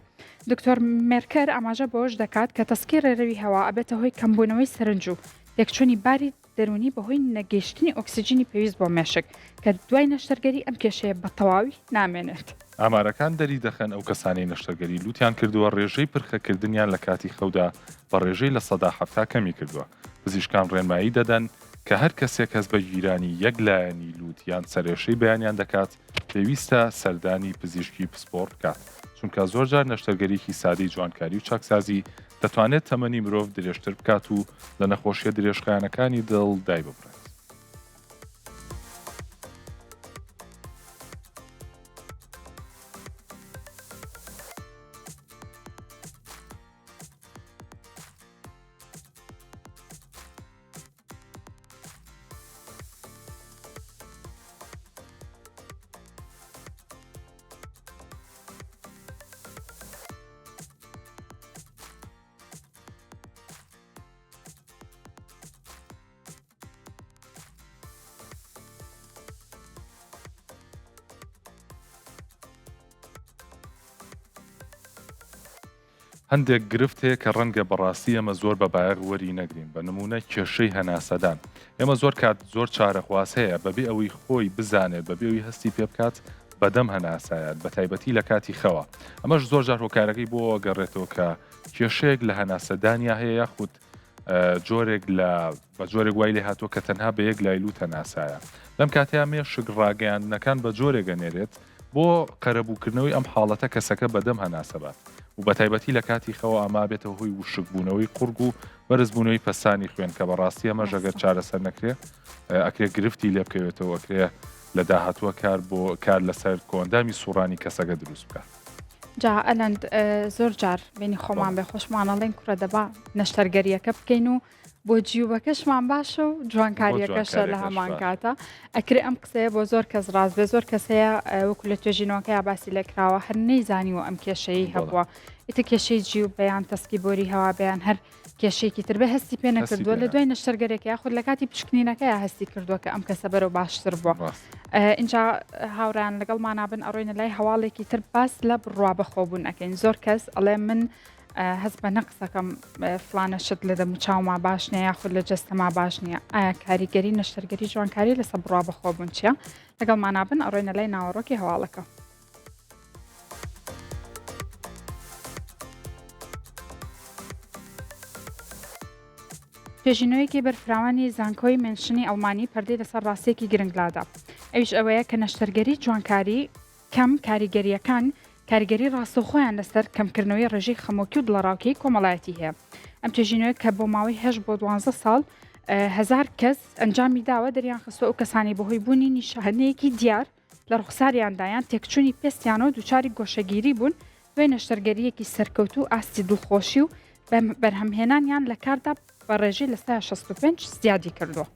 دکتۆر مێرکەر ئاماژە بەوەش دەکات کە تەسکی ڕێرەوی هەوا ئەبێتە هۆی کەمبوونەوەی سەرنج و تێکچوونی باری دەروونی بەهۆی نەگەیشتنی ئۆکسجینی پێویست بۆ مێشک، کە دوای نەشتەرگەری ئەم کێشەیە بە تەواوی نامێنێت. ئامارەکان دەریدەخەن ئەو کەسانەی نەشتەرگەری لوتیان کردووە ڕێژەی پرخەکردنیان لە کاتی خەودا بە ڕێژەی 70% کەمی کردووە. پزیشکان ڕێنمایی دەدەن کە هەر کەسێک هەست بە گیرانی یەک لایەنی لوت یان سەرئێشەی بەیانیان دەکات پێویستە سەردانی پزیشکی پسپۆڕ بکات، چونکە زۆرجار نەشتەرگەریی سادەی جوانکاری و چاکسازی دەتوانێت تەمەنی مرۆڤ درێژتر بکات و لە نەخۆشییە درێژخایەنەکانی دڵ دایببڕێت. هەندێک گرفت هەیە کە ڕەنگە بەڕاستی ئێمە زۆر بە بایەخ وەری نەگرین، بە نموونە کێشەی هەناسەدان. ئێمە زۆر کات زۆر چارەخواز هەیە بەبێ ئەوەی خۆی بزانێت، بەبێ ئەوی هەستی پێ بکات بەدەم هەناسایات، بە تایبەتی لە کاتی خەوا. ئەمەش زۆر جار هۆکارەکەی بۆ ئەگەڕێتەوە کە کێشەیەک لە هەناسەدانیا هەیە یاخود جۆرێک لە بە جۆرێک وای لێ هاتووە کە تەنها بە یەک لای لووت هەناسایە. لەم کاتەیا مێشک ڕاگەیاندنەکان بە جۆرێک ئەنێرێت بۆ قەرەبووکردنەوەی ئەم حاڵەتە کەسەکە بەدەم هەناسە بات و بەتایبەتی لە کاتی خەوە ئەمە بێتە هۆی وشکبوونەوەی قوڕگ و بەرزبوونەوەی پەستانی خوێن کە بەڕاستی ئەمەش ئەگەر چارەسەر نەکرێ ئەکرێ گرفتی لێ بکەوێتەوە ئەکرێ لە داهاتووە کار بۆ کار لەسەر کۆئەندامی سوڕانی کەسەکە دروست بکات. جا ئەلەند زۆر جار بینی خۆمان بێ خۆشمان ئەڵێن کوڕە دەبا نەشتەرگەریەکە بکەین و بۆ جیوبەکەشمان باشە و جوانکاریەکەشە لە هەمان کاتە ئەکرێ ئەم قسەیە بۆ زۆر کەس ڕاست بێ زۆر کەس هەیە وەکو لە توێژینەوەکەیا باسی لێکراوە هەر نەیزانیوە ئەم کێشەی هەبووە ئیتر کێشەی جیوب بەیان تەسکی بۆری هەوا بەیان هەر کێشەیەکی تر بێ هەستی پێ نەکردووە لە دوای نەشتەرگەرێک یاخود لە کاتی پشکنینەکەیا هەستی کردووە کە ئەم کەسە بەرەو باشتر بووە اینجا هاوڕیان لەگەڵمانا بن ئەڕۆینە لای هەواڵێکی تر باس لە بڕوا بەخۆبوون ئەەکەین زۆر کەس ئەڵێ من هەست بە نەقسەکەم فلانە شت لە دەموچاوما باش نییە یاخود لە جەستەما باش نییە ئایا کاریگەری نەشتەرگەری جوانکاری لەسەر بڕوا بەخۆبوون چییە لەگەڵمانا بن ئەڕۆینە لای ناوەڕۆکی هەواڵەکە. توێژینەوەیەکی بەرفراوانی زانکۆی مێنشنی ئەڵمانی پەردەی لەسەر ڕاستییەکی گرنگ لادا، ئەویش ئەوەیە کە نەشتەرگەری جوانکاری کەم کاریگەرییەکان کاریگەری ڕاستەوخۆیان لەسەر کەمکردنەوەی ڕێژەی خەمۆکی و دڵەڕاوکێی کۆمەڵایەتی هەیە. ئەم توێژینەوەیە کە بۆ ماوەی هەشت بۆ دوانزە ساڵ هەزار کەس ئەنجامی داوە، دەریانخستووە ئەو کەسانەی بەهۆی بوونی نیشانەیەکی دیار لە ڕوخساریاندا یان تێکچوونی پێستیانەوە دووچاری گۆشەگیری بوون، دوای نەشتەرگەرییەکی سەرکەوتوو ئاستی دڵخۆشی و بەرهەمهێنانیان لە کاردا بە ڕێژەی 65% زیادی کردووە.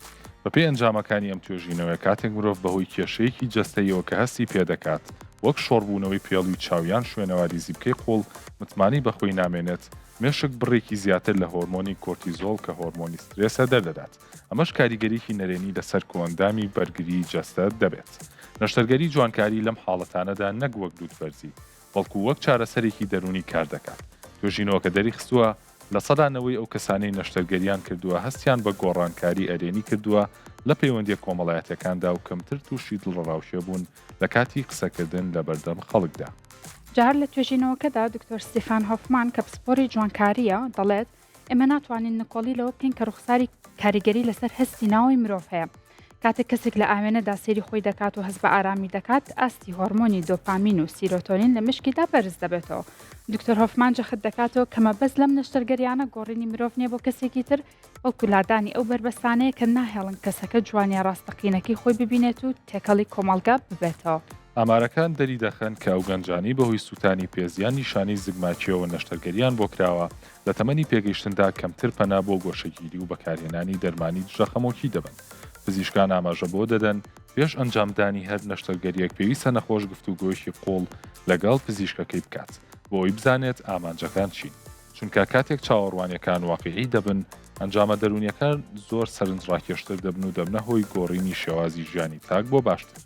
بەپێی ئەنجامەکانی ئەم توێژینەوەیە، کاتێک مرۆڤ بەهۆی کێشەیەکی جەستەییەوە کە هەستی پێدەکات، وەک شۆڕبوونەوەی پێڵوی چاو یان شوێنەواری زیپکەی قوڵ، متمانەی بەخۆی نامێنێت، مێشک بڕێکی زیاتر لە هۆرمۆنی کۆرتیزۆڵ کە هۆرمۆنی سترێسە دەردەدات. ئەمەش کاریگەریی نەرێنی لەسەر کۆئەندامی بەرگریی جەستە دەبێت. نەشتەرگەری جوانکاری لەم حاڵەتانەدا نەک وەک لووتبەرزی، بەڵکو وەک چارەسەرێکی دەروونی کاردەکات. توێژینەوەکە دەریخستووە، لە نەوەی ئەو کەسانەی نەشتەرگەریان کردووە هەستیان بە گۆڕانکاری ئەرێنی کردووە لە پەیوەندییە کۆمەڵایەتییەکاندا و کەمتر تووشی دڵەڕاوکێ بوون لە کاتی قسەکردن لەبەردەم خەڵکدا. جا هەر لە توێژینەوەکەدا دکتۆر ستیفان هۆفمان کە پسپۆری جوانکارییە دەڵێت، ئێمە ناتوانین نکۆڵی لەوە بکەین کە ڕوخساری کاریگەری لەسەر هەستی ناوەوەی مرۆڤ هەیە. کاتێک کەسێک لە ئاوێنەدا سەیری خۆی دەکات و هەست بە ئارامی دەکات، ئاستی هۆرمۆنی دۆپامین و سیرۆتۆنین لە مشکیدا بەرز دەبێتەوە. دکتۆر هۆفمان جەخت دەکاتەوە کە مەبەست لەم نەشتەرگەریانە گۆڕینی مرۆڤ نییە بۆ کەسێکی تر، بەڵکو لادانی ئەو بەربەستانەیە کە ناهێڵن کەسەکە جوانییە ڕاستەقینەکەی خۆی ببینێت و تێکەڵی کۆمەڵگا ببێتەوە. ئامارەکان دەریدەخەن کە ئەو گەنجانەی بەهۆی سووتانی پێست یان نیشانەی زگماکییەوە نەشتەرگەرییان بۆ کراوە، لە تەمەنی پێگەیشتندا کەمتر پەنا بۆ گۆشەگیری و بەکارهێنانی دەرمانی دژەخەمۆکی دەبەن. پزیشکان ئاماژە بەوە دەدەن، پێش ئەنجامدانی هەر نەشتەرگەرییەک پێویستە نەخۆش گفتوگۆیەکی قووڵ لەگەڵ پزیشکەکەی بکات بۆ ئەوەی بزانێت ئامانجەکان چین، چونکە کاتێک چاوەڕوانییەکان واقیعی دەبن، ئەنجامە دەروونییەکان زۆر سەرنجڕاکێشتر دەبن و دەبنە هۆی گۆڕینی شێوازی ژیانی تاک بۆ باشتر.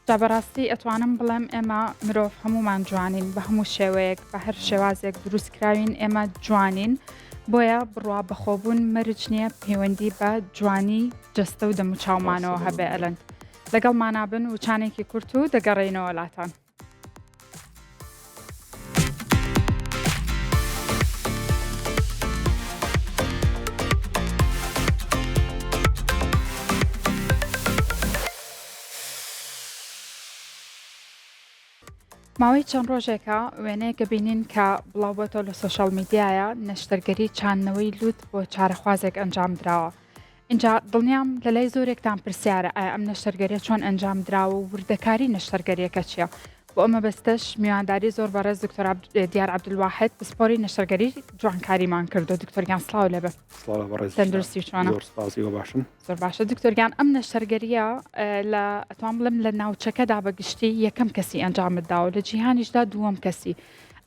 جا بەڕاستی ئەتوانم بڵێم ئێمە مرۆڤ هەمومان جوانین بە هەموو شێوەیەک بە هەر شێوازێک دروست کراوین ئێمە جوانین بۆیە بڕوا بەخۆبوون مەرج نییە پەیوەندی بە جوانی جەستە و دەموچاومانەوە هەبێ ئەلەند لەگەڵمانا بن وچانێکی کورت و دەگەڕێینەوە لاتان. ماوەی چەند ڕۆژێکە وێنەیەکە بینین کە بڵاوبۆتەوە لە سۆشیال میدیایە نەشتەرگەری چاندنەوەی لوت بۆ چارەخوازێک ئەنجام دراوە ئینجا دڵنیام لەلای زۆرێکتان پرسیارە ئایا ئەم نەشتەرگەریە چۆن ئەنجام دراوە و وردەکاری نەشتەرگەریەکە چیە؟ بۆ ئەم مەبەستەش میوانداری زۆر بەڕێز دکتۆر دیار عەبدولواحید پسپۆری نەشتەرگەری جوانکاریمان کردو. دکتۆر گیان سڵاو لێبێ. سڵاو لە بەڕێز. تەندروستی چۆنە؟ زۆر سپاس ئێوە باشن؟ زۆر باشە دکتۆر گیان ئەم نەشتەرگەریە لە ئەتوان بڵێم لە ناوچەکەدا بە گشتی یەکەم کەسی ئەنجامت داوە لە جیهانیشدا دووەم کەسی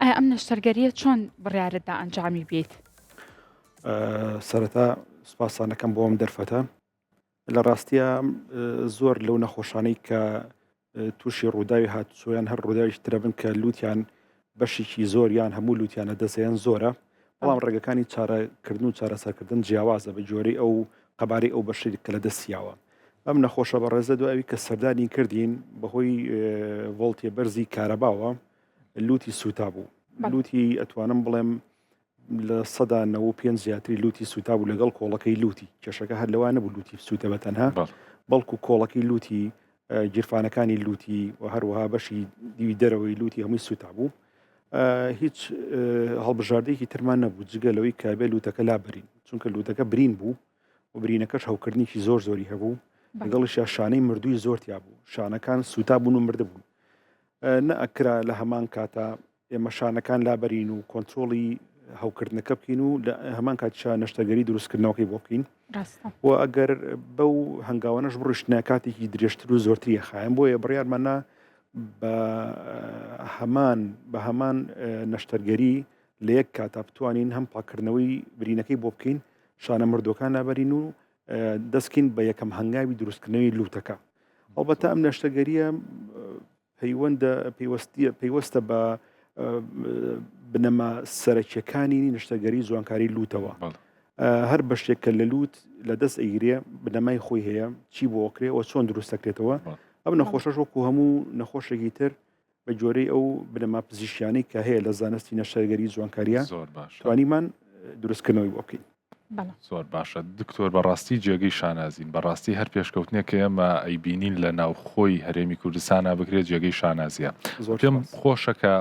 ئایا ئەم نەشتەرگەریە چۆن بڕیارت دا ئەنجامی بیت؟ سەرەتا سپاستان ئەکەم بۆ ئەم دەرفەتە. لە ڕاستیا زۆر لەو نەخۆشانەی کە تووشی ڕووداوی هاتوچۆیان هەر ڕووداوێکی ترە بن کە لوتیان بەشێکی زۆر یان هەموو لوتیانە دەستیان زۆرە بەڵام ڕێگەکانی چارەکردن و چارەسەرکردن جیاوازە بە جۆرەی ئەو قەبارەی ئەو بەشەی کە لە دەستیاوە ئەم نەخۆشە بەڕێزە دوای کە سەردانی کردین بەهۆی ڤۆڵتێ بەرزی کارەباوە لوتی سووتا بوو لوتی ئەتوانم بڵێم 95% زیاتری لوتی سووتا بوو لەگەڵ کۆڵەکەی لوتی کێشەکە هەر لەوە نەبوو لوتی سووتە بە تەنها بەڵکو کۆڵەکەی لوتی گیرفانەکانی لوتی و هەروەها بەشی دیوی دەرەوەی لوتی هەمووی سووتا بوو هیچ هەڵبژاردەیەکی ترمان نەبوو جگە لەوەی کە بێ لوتەکە لابرین چونکە لوتەکە برین بوو و برینەکەش هەوکردنێکی زۆر زۆری هەبوو لەگەڵیشیا شانەی مردووی زۆر تیا بوو شانەکان سووتا بوون و مردبوون نەئەکرا لە هەمان کاتا ئێمە شانەکان لابەرین و کۆنترۆڵی هەوکردنەکە بکەین و لە هەمان کاتیشا نەشتەرگەری دروستکردنەوەکەی بۆ بکەین و ئەگەر بەو هەنگاوانەش بڕشتنە کاتێکی درێژتر و زۆرتری خایەن بۆیە بڕیارمان نا بە هەمان بە هەمان نەشتەرگەری لە یەک کاتا بتوانین هەم پاکردنەوەی برینەکەی بۆ بکەین شانە مردوەکان لابەرین و دەستکەین بە یەکەم هەنگاوی دروستکردنەوەی لوتەکە ئەڵبەتە ئەم نەشتەگەریە پەیوەندە پەیوەستیە پەیوەستە بە بنەما سەرەکیەکانی نشتەگەری جوانکاری لوتەوە هەر بەشێک کە لە لوت لە دەست ئەگیرێ بنەمای خۆی هەیە چی بۆکرێ و چۆن دروستەکرێتەوە ئەم نەخۆشەش وەکو هەموو نەخۆشێکی تر بە جۆرەی ئەو بنەما پزیشکیانەی کە هەیە لە زانستی نەشتەرگەری جوانکاریە زۆر باش توانیمان دروستکردنەوەی بۆ بکەین. زۆر باشە دکتۆر بەڕاستی جێگەی شانازین بەڕاستی هەر پێشکەوتنێک کە ئێمە ئەیبینین لە ناوخۆی هەرێمی کوردستانا بکرێت جێگەی شانازیە زۆر پێم سپاس. خۆشە کە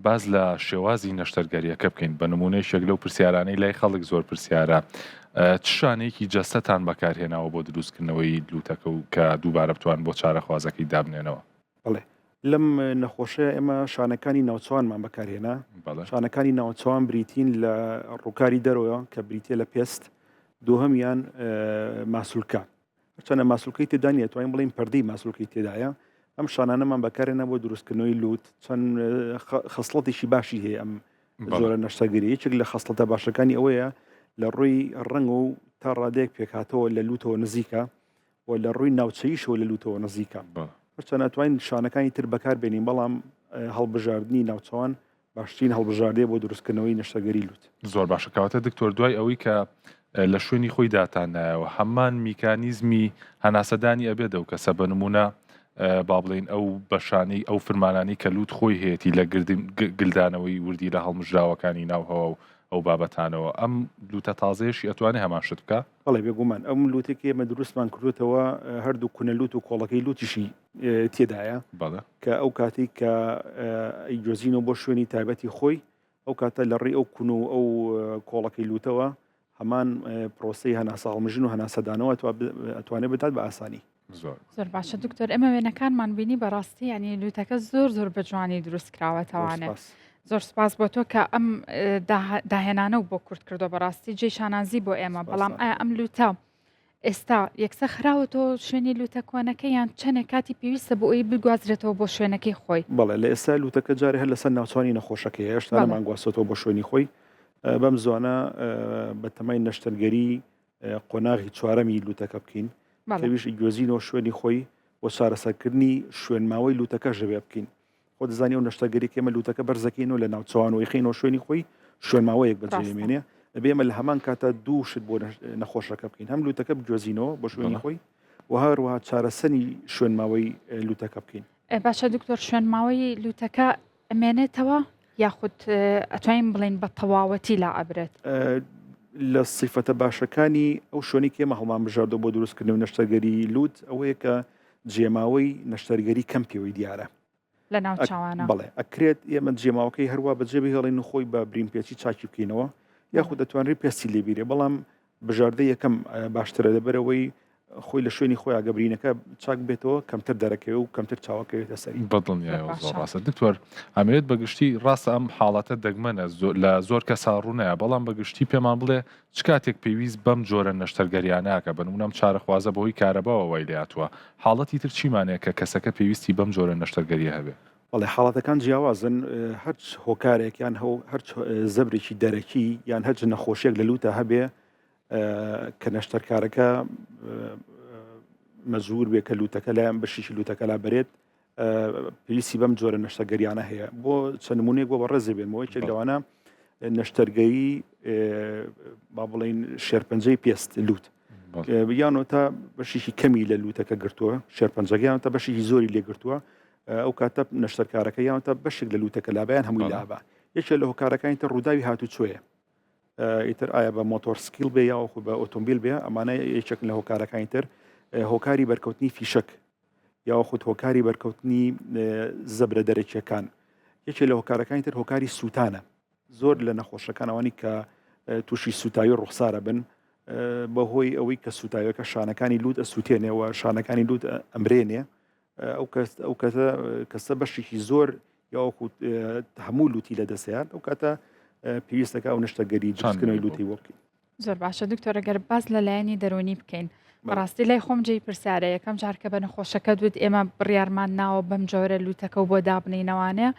باس لە شێوازی نەشتەرگەریەکە بکەین بە نمونەیەک لەو پرسیارانەی لای خەڵک زۆر پرسیارە چ شانەیەکی جەستەتان بەکارهێناوە بۆ دروستکردنەوەی لوتەکە و کە دووبارە بتوان بۆ چارەخوازەکەی دابنێنەوە؟ بەڵێ لەم نەخۆشەیە ئێمە شانەکانی ناوچەوانمان بەکارهێنا شانەکانی ناوچەوان بریتین لە ڕووکاری دەرەوە کە بریتە لە پێست دووهەمیان ماسولکە هەرچەندە ماسولکەی تێدا نییە توانین بڵین پەردەی ماسولکەی تێدایە ئەم شانانەمان بەکارێنە بۆ دروستکردنەوەی لوت چەند خەسڵەتێکی باشی هەیە ئەم جۆرە نەشتەرگەری یەکێک لە خەسڵەتە باشەکانی ئەوەیە لە ڕووی ڕەنگ و تا ڕادەیەک پێکهاتەوە لە لوتەوە نزیکە و لە ڕووی ناوچەییشەوە لە لووتەوە نزیکە. هەرچەند ئەتوانین شانەکانی تر بەکار بێنین، بەڵام هەڵبژاردنی ناوچەوان باشترین هەڵبژاردەیە بۆ دروستکردنەوەی نەشتەرگەری لووت. زۆر باشە کەواتە دکتۆر دوای ئەوەی کە لە شوێنی خۆی داتاننایەوە هەمان میکانیزمی هەناسەدانی ئەبێت ئەو کەسە بە نمونە با بڵێین ئەو بەشانەی ئەو فرمانانەی کە لووت خۆی هەیەی لە گلدانەوەی وردی لە هەڵمژراوەکانی ناو هەوا و ئەو بابەتانەوە ئەم لوتە تازەیەشی ئەتوانێ هەمان شت بکا؟ بەڵێ بێگومان ئەم لوتێک ئێمە دروستمان کردوتەوە هەردوو کونە لوت و کۆڵەکەی لوتیشی تێدایە کە ئەو کاتێک کە ئەیگوێزینەوە بۆ شوێنی تایبەتی خۆی ئەو کاتە لە ڕێی ئەو کون و ئەو کۆڵەکەی لوتەوە هەمان پرۆسەی هەناسە هەڵمژین و هەناسەدانەوە ئەتوانێت بدات بە ئاسانی. زۆر زۆر باشە دکتۆر ئێمە وێنەکانمان بینی بەڕاستی ینی لوتەکە زۆر زۆر بە جوانی دروست کراوەتەوانێ زۆر سپاس بۆ تۆ کە ئەم داهێنانە و بۆ کورت کردو بەڕاستی جێ شانازی بۆ ئێمە بەڵام ئایا ئەم لوتە ئێستا یەکسە خراوەتەوە شوێنی لوتە کۆنەکە یان چەندێک کاتی پێویستە بۆ ئەوی بگوازرێتەوە بۆ شوێنەکەی خۆی؟ بەڵێ لە ئێستا لوتەکە جارێ هەر لەسەر ناوچوانی نەخۆشەکەی هێشتا نەمان گواستۆتەوە بۆ شوێنی خۆی بەم زوانە بەتەمای نەشتەرگەری قۆناغی چوارەمی لوتەکە بکەین کەویش گوێزینەوە شوێنی خۆی بۆ چارەسەرکردنی شوێنماوەی لوتەکەش دەبێ بکەین خۆ دەزانی ئەو نەشتەرگەری کە ئێمە لوتەکە بەرزەکەینەوە لە ناوچەوانەوەی خەینەوە شوێنی خۆی شوێنماوەیەک بەجێمێنێ ئەبێ ئێمە لە هەمان کاتە دوو شت بۆ نەخۆشەکە بکەین هەم لوتەکە بگوێزینەوە بۆ شوێنی خۆی و هەروەها چارەسەری شوێنماوەی لوتەکە بکەین. باشە دکتۆر شوێنماوەی لوتەکە ئەمێنێتەوە یاخود ئەتوانین بڵێین بە تەواوەتی لا ئەبرێت؟ لە سیفەتە باشەکانی ئەو شوێنەی کە ئێمە هەڵمان بژاردووە بۆ دروستکردنەوەی نەشتەرگەری لوت ئەوەیە کە جێماوەی نەشتەرگەری کەم پێوەی دیارە. لە ناو چاوانە. بەڵێ ئەکرێت ئێمە جێماوەکەی هەروا بەجێ بهێڵین و خۆی بە برینپێچی چاکی بکەینەوە یاخود دەتوانرێت پێستی لێبیرێ بەڵام بژاردە یەکەم باشترە لەبەرەوەی خۆی لە شوێنی خۆیا گە برینەکە چاک بێتەوە کەمتر دەرەکەوێ و کەمتر چاوەکەوێتە سەری. بەدڵنیایەوە زۆر ڕاستە دکتۆر ئەمەوێت بەگشتی ڕاستە ئەم حاڵەتە دەگمەنە لە زۆر کەسا ڕوونایە بەڵام بەگشتی پێمان بڵێ چ کاتێک پێویست بەم جۆرە نەشتەرگەریانەکە بە نمونە ئەم چارەخوازە بەهۆی کارەباوە وای لێهاتووە حاڵەتی تر چیمانەیە کە کەسەکە پێویستی بەم جۆرە نەشتەرگەریە هەبێ؟ بەڵێ حاڵەتەکان جیاوازن هەرچ هۆکارێک یان هەرچ زەبرێکی دەرەکی یان هەرچ نەخۆشیەک لە لوتە هەبێ کە نەشتەرکارەکە مەجبور بێ کە لوتەکە لایەن بەشێکی لوتەکە لا بەرێت پێویستی بەم جۆرە نەشتەگەریانە هەیە بۆ چەند نمونەیەک بۆ بەڕێزێ بێنمەوە یەکێک لەوانە نەشتەرگەری با بڵین شێرپەنجەی پێست لوت یانەوە تا بەشێکی کەمی لە لوتەکە گرتووە شێرپەنجەکەیان تا بەشێکی زۆری لێگرتووە ئەو کاتە نەشتەرکارەکە یان تا بەشێک لە لوتەکە لابیان هەمووی لابە یەکێ لە هۆکارەکانی تر ڕووداوی هاتوچۆیە ئیتر ئایا بە مۆتۆر سکیل بێ یاوەخو بە ئۆتۆمبیل بێ ئەمانە یەکێکن لە هۆکارەکانی تر هۆکاری بەرکەوتنی فیشەک یاوەخود هۆکاری بەرکەوتنی زەبرە دەرەکیەکان یەکێ لە هۆکارەکانی تر هۆکاری سووتانە زۆر لە نەخۆشەکان ئەوانی کە تووشی سووتاوی ڕوخسارە بن بەهۆی ئەوەی کە سووتاوەکە شانەکانی لووت ئەسووتێنێ و شانەکانی لووت ئەمرێنێ ئەو کەس ئەو کەسە کەسە بەشێکی زۆر یاوەخو هەموو لوتی لە دەستیان ئەو کاتە پێویستەکە ئەو نشتەگەری دروستکردنەوەی لوتی بۆ بکەین. زۆر باشە دکتۆر گەر باس لە لایەنی دەرونی بکەین بەڕاستی لای خۆم جێی پرسیارە یەکەم جار کە بە نەخۆشەکە دوت ئێمە بڕیارمان ناوە بەم جۆرە لوتەکە و بۆ دابنینەوانە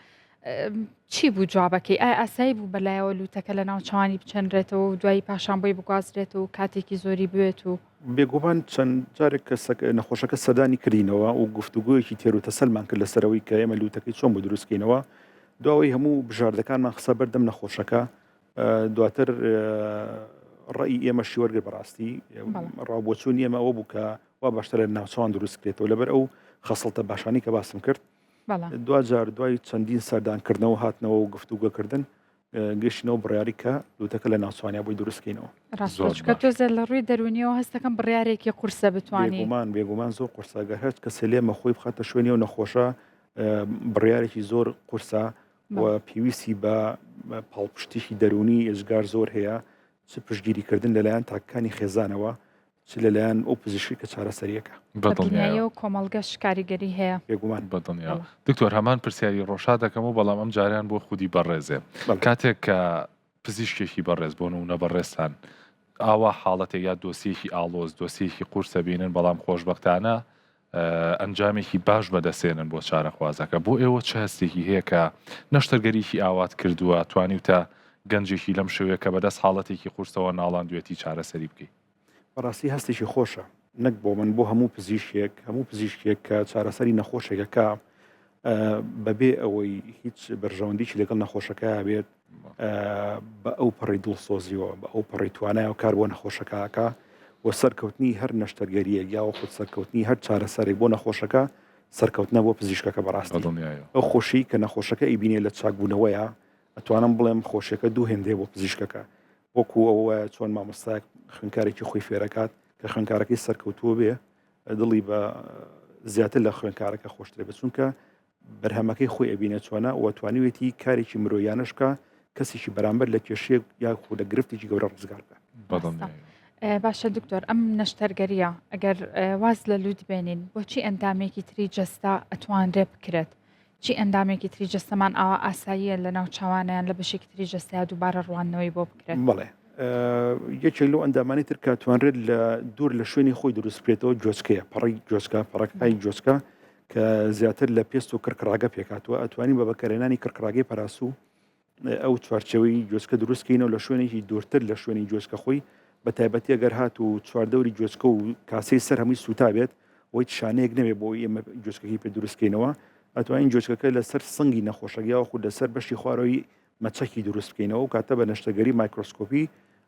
چی بوو جوابەکەی ئایا ئاسایی بوو بەلایەوە لوتەکە لە ناوچوانی بچەنرێتەوە و دوایی پاشان بۆی بگوازرێتەوە و کاتێکی زۆری بوێت و بێگومان چەند جارێک کە نەخۆشەکە سەردانی کردینەوە و گفتوگۆیەکی تێر و تەسەلمان کرد لەسەرەوەی کە ئێمە لوتەکەی چۆن بۆ دروستکەینەوە دواوەی هەموو بژاردەکانمان خسە بەردەم نەخۆشەکە دواتر ڕێی ئێمەشی وەرگر بەڕاستی ڕاوبۆچوونی ئێمە ئەوە بوو کە وا باشترە لە ناوچوان دروست کرێتەوە لەبەر ئەو خەسڵتە باشانی کە باسم کرد دواجار دوای چەندین سەردانکردنەوە هاتنەوە و گفتوگۆکردن گەشتینەوە بڕیاری کە لوتەکە لە ناوچوانیا بۆی دروستکەینەوە. ڕاستە چونکە تۆزێ لە ڕووی دەروونیەوە هەستەکەم بڕیارێکی قورسە بتوانی. بێگومان بێگومان زۆر قورسە گەر هەرچ کەسێ لێمە خۆی بخاتە شوێنی ئەو نەخۆشە بڕیارێکی زۆر قورسە و پێویستی بە پاڵپشتیی دەروونی ئێجگار زۆر هەیە چ پشتگیریکردن لەلایەن تاکەکانی خێزانەوە چ لەلایەن ئەو پزیشکی کە چارەسەریەکە. بەدڵنیایەوە کۆمەڵگەش کاریگەری هەیە. بێگومان. بەدڵنیاوە. دکتۆر هەمان پرسیاری ڕۆشا دەکەم و بەڵام ئەم جارەیان بۆ خودی بەڕێزێ. کاتێک کە پزیشکێکی بەڕێز بۆ نمونە بەڕێزتان ئاوا حاڵەتێک یا دۆسیەکی ئاڵۆز دۆسیەکی قورسە بینن بەڵام خۆشبەختانە ئەنجامێکی باش بەدەستێنن بۆ چارەخوازەکە بۆ ئێوە چ هەستێکی هەیە کە نەشتەرگەریی ئاوات کردووە توانیوتە گەنجێکی لەم شێوەیە کە بەدەست حاڵەتێکی قورسەوە ناڵاندوێتی چارەسەری بکەی؟ بەڕاستی هەستێکی خۆشە نەک بۆ من بۆ هەموو پزیشکێک هەموو پزیشکێک کە چارەسەری نەخۆشێکەکە بەبێ ئەوەی هیچ بەرژەوەندیی لەگەڵ نەخۆشەکە بێت بە ئەو پەڕی دڵسۆزیەوە بە ئەو پەڕی توانایەوە کار بۆ نەخۆشەکەکە و سەرکەوتنی هەر نەشتەرگەریەک یاوە خود سەرکەوتنی هەر چارەسەرێک بۆ نەخۆشەکە سەرکەوتنە بۆ پزیشکەکە بەڕاستی ئەو خۆشی کە نەخۆشەکە ئیبینێ لە چاکبوونەوەیە ئەتوانم بڵێم خۆشیەکە دوو هێندەیە بۆ پزیشکەکە وەکو ئەوە وایە چۆن مامۆستایەک خوێندکارێکی خۆی فێرەکات کە خوێندکارەکەی سەرکەوتووە بێ دڵی بە زیاتر لە خوێندکارەکە خۆشترێ بە چونکە بەرهەمەکەی خۆی ئەبینێ چۆنە و توانیوێتی کارێکی مرۆیانەش بکا کەسێکی بەرامبەر لە کێشەیەک یاخود لە گرفتێکی گەورە ڕزگار بکات. باشە دکتۆر ئەم نەشتەرگەریە ئەگەر واز لە لوت بێنین بۆچی ئەندامێکی تری جەستە ئەتوانرێ بکرێت چی ئەندامێکی تری جەستەمان ئاوا ئاساییە لە ناو چاوانیان لە بەشێکی تری جەستەیا دووبارە ڕواندنەوەی بۆ بکرێت؟ بەڵێ یەکێک لەو ئەندامانی تر کە توانرێت لە دوور لە شوێنی خۆی دروست بکرێتەوە گوێچکەیە پەڕی گوێچکە پەڕەکانی گوێچکە کە زیاتر لە پێست و کڕکڕاگە پێکهاتووە ئەتوانین بە بەکارهێنانی کڕکڕاگەی پەراسوو ئەو چوارچێوەی گوێچکە دروست کەینەوە لە شوێنێکی دوورتر لە شوێنی گوێچکە خۆی بە تایبەتی ئەگەر هات و چواردەوری گوێچکە و کاسەی سەر هەمووی سووتا بێت و هیچ شانەیەک نەبێت بۆ ئێمە گوێچکەکەی پێ دروست کەینەوە ئەتوانین گوێچکەکە لەسەر سنگی نەخۆشەکە یاخود لەسەر بەشی خوارەوەی مەچەکی دروست بکەینەوە ئەو کاتە بە نەشتەرگەری مایکرۆسکۆپی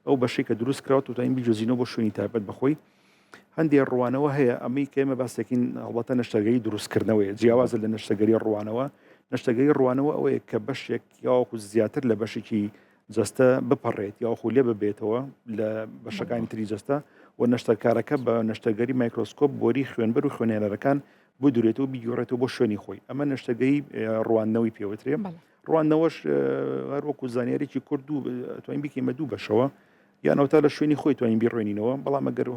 ئەو بەشەی کە دروست کراوە توانین بیگوێزینەوە بۆ شوێنی تایبەت بەخۆی هەندێ ڕوانەوە هەیە ئەمەی کە ئێمە باسێکین هەڵبەتە نەشتەرگەری دروستکردنەوەیە جیاوازە لە نەشتەرگەری ڕوانەوە نەشتەرگەری ڕوانەوە ئەوەیە کە بەشێک یاوەخو زیاتر لە بەشێکی جەستە بپەڕێت یاوەخو لێ ببێتەوە لە بەشەکانی تری جەستە و نەشتەرکارەکە بە نەشتەرگەری مایکرۆسکۆپ بۆری خوێنبەر و خوێنهێنەرەکان بدورێتەوە بیگۆڕێتەوە بۆ شوێنی خۆی ئەمە نەشتەرگەری ڕواندنەوەی پێوترێ ڕواندنەوەش هەر وەکو زانیارێکی کورد و توانین بیکەین بە دوو بەشەوە. یان ئەوتا لە شوێنی خۆی توانین بیڕوێنینەوە، بەڵام ئەگەر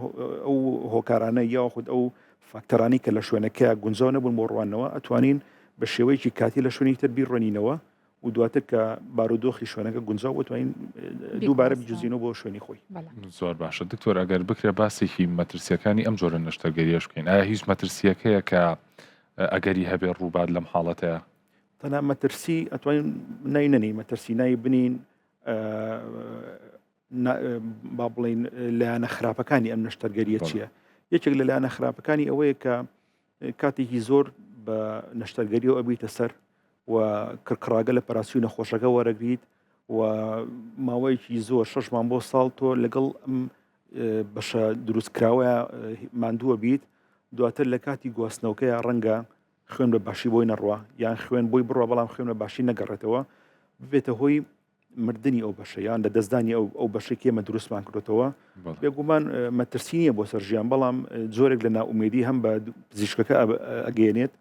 ئەو هۆکارانە یاخود ئەو فاکتەرانەی کە لە شوێنەکەیا گونجاو نەبوون بۆ ڕواندنەوە ئەتوانین بە شێوەیەکی کاتی لە شوێنێکی تر بیڕوێنینەوە و دواتر کە بارودۆخی شوێنەکە گونجاو بوو توانین دووبارە بیگوزینەوە بۆ شوێنی خۆی. زۆر باشە دکتۆر ئەگەر بکرێ باسێکی مەترسیەکانی ئەم جۆرە نەشتەرگەریەش بکەین ئایا هیچ مەترسیەک هەیە کە ئەگەری هەبێ ڕووبات لەم حاڵەتەیە؟ تەنها مەترسی ئەتوانین ناوی نەنێین مەترسی ناوی بنین با بڵین لایەنە خراپەکانی ئەم نەشتەرگەریە چییە؟ یەکێک لە لایەنە خراپەکانی ئەوەیە کە کاتێکی زۆر بە نەشتەرگەریەوە ئەبیتە سەر و کڕکڕاگە لە پەراسوی نەخۆشەکە وەرەگریت و ماوەیەکی زۆر شەشمان بۆ ساڵ تۆ لەگەڵ ئەم بەشە دروستکراوە ماندووە بیت دواتر لە کاتی گواستنەوەکەی ڕەنگە خوێن بە باشی بۆی نەڕوا یان خوێن بۆی بڕە بەڵام خوێن بە باشی نەگەڕێتەوە ببێتە هۆی مردنی ئەو بەشە یان لە دەستدانی ئەو ئەو بەشەی کە ئێمە دروستمان کردوتەوە بێگومان مەترسی نییە بۆ سەر ژیان بەڵام جۆرێک لە ناومێدی هەم بە پزیشکەکە ئەگەێنێت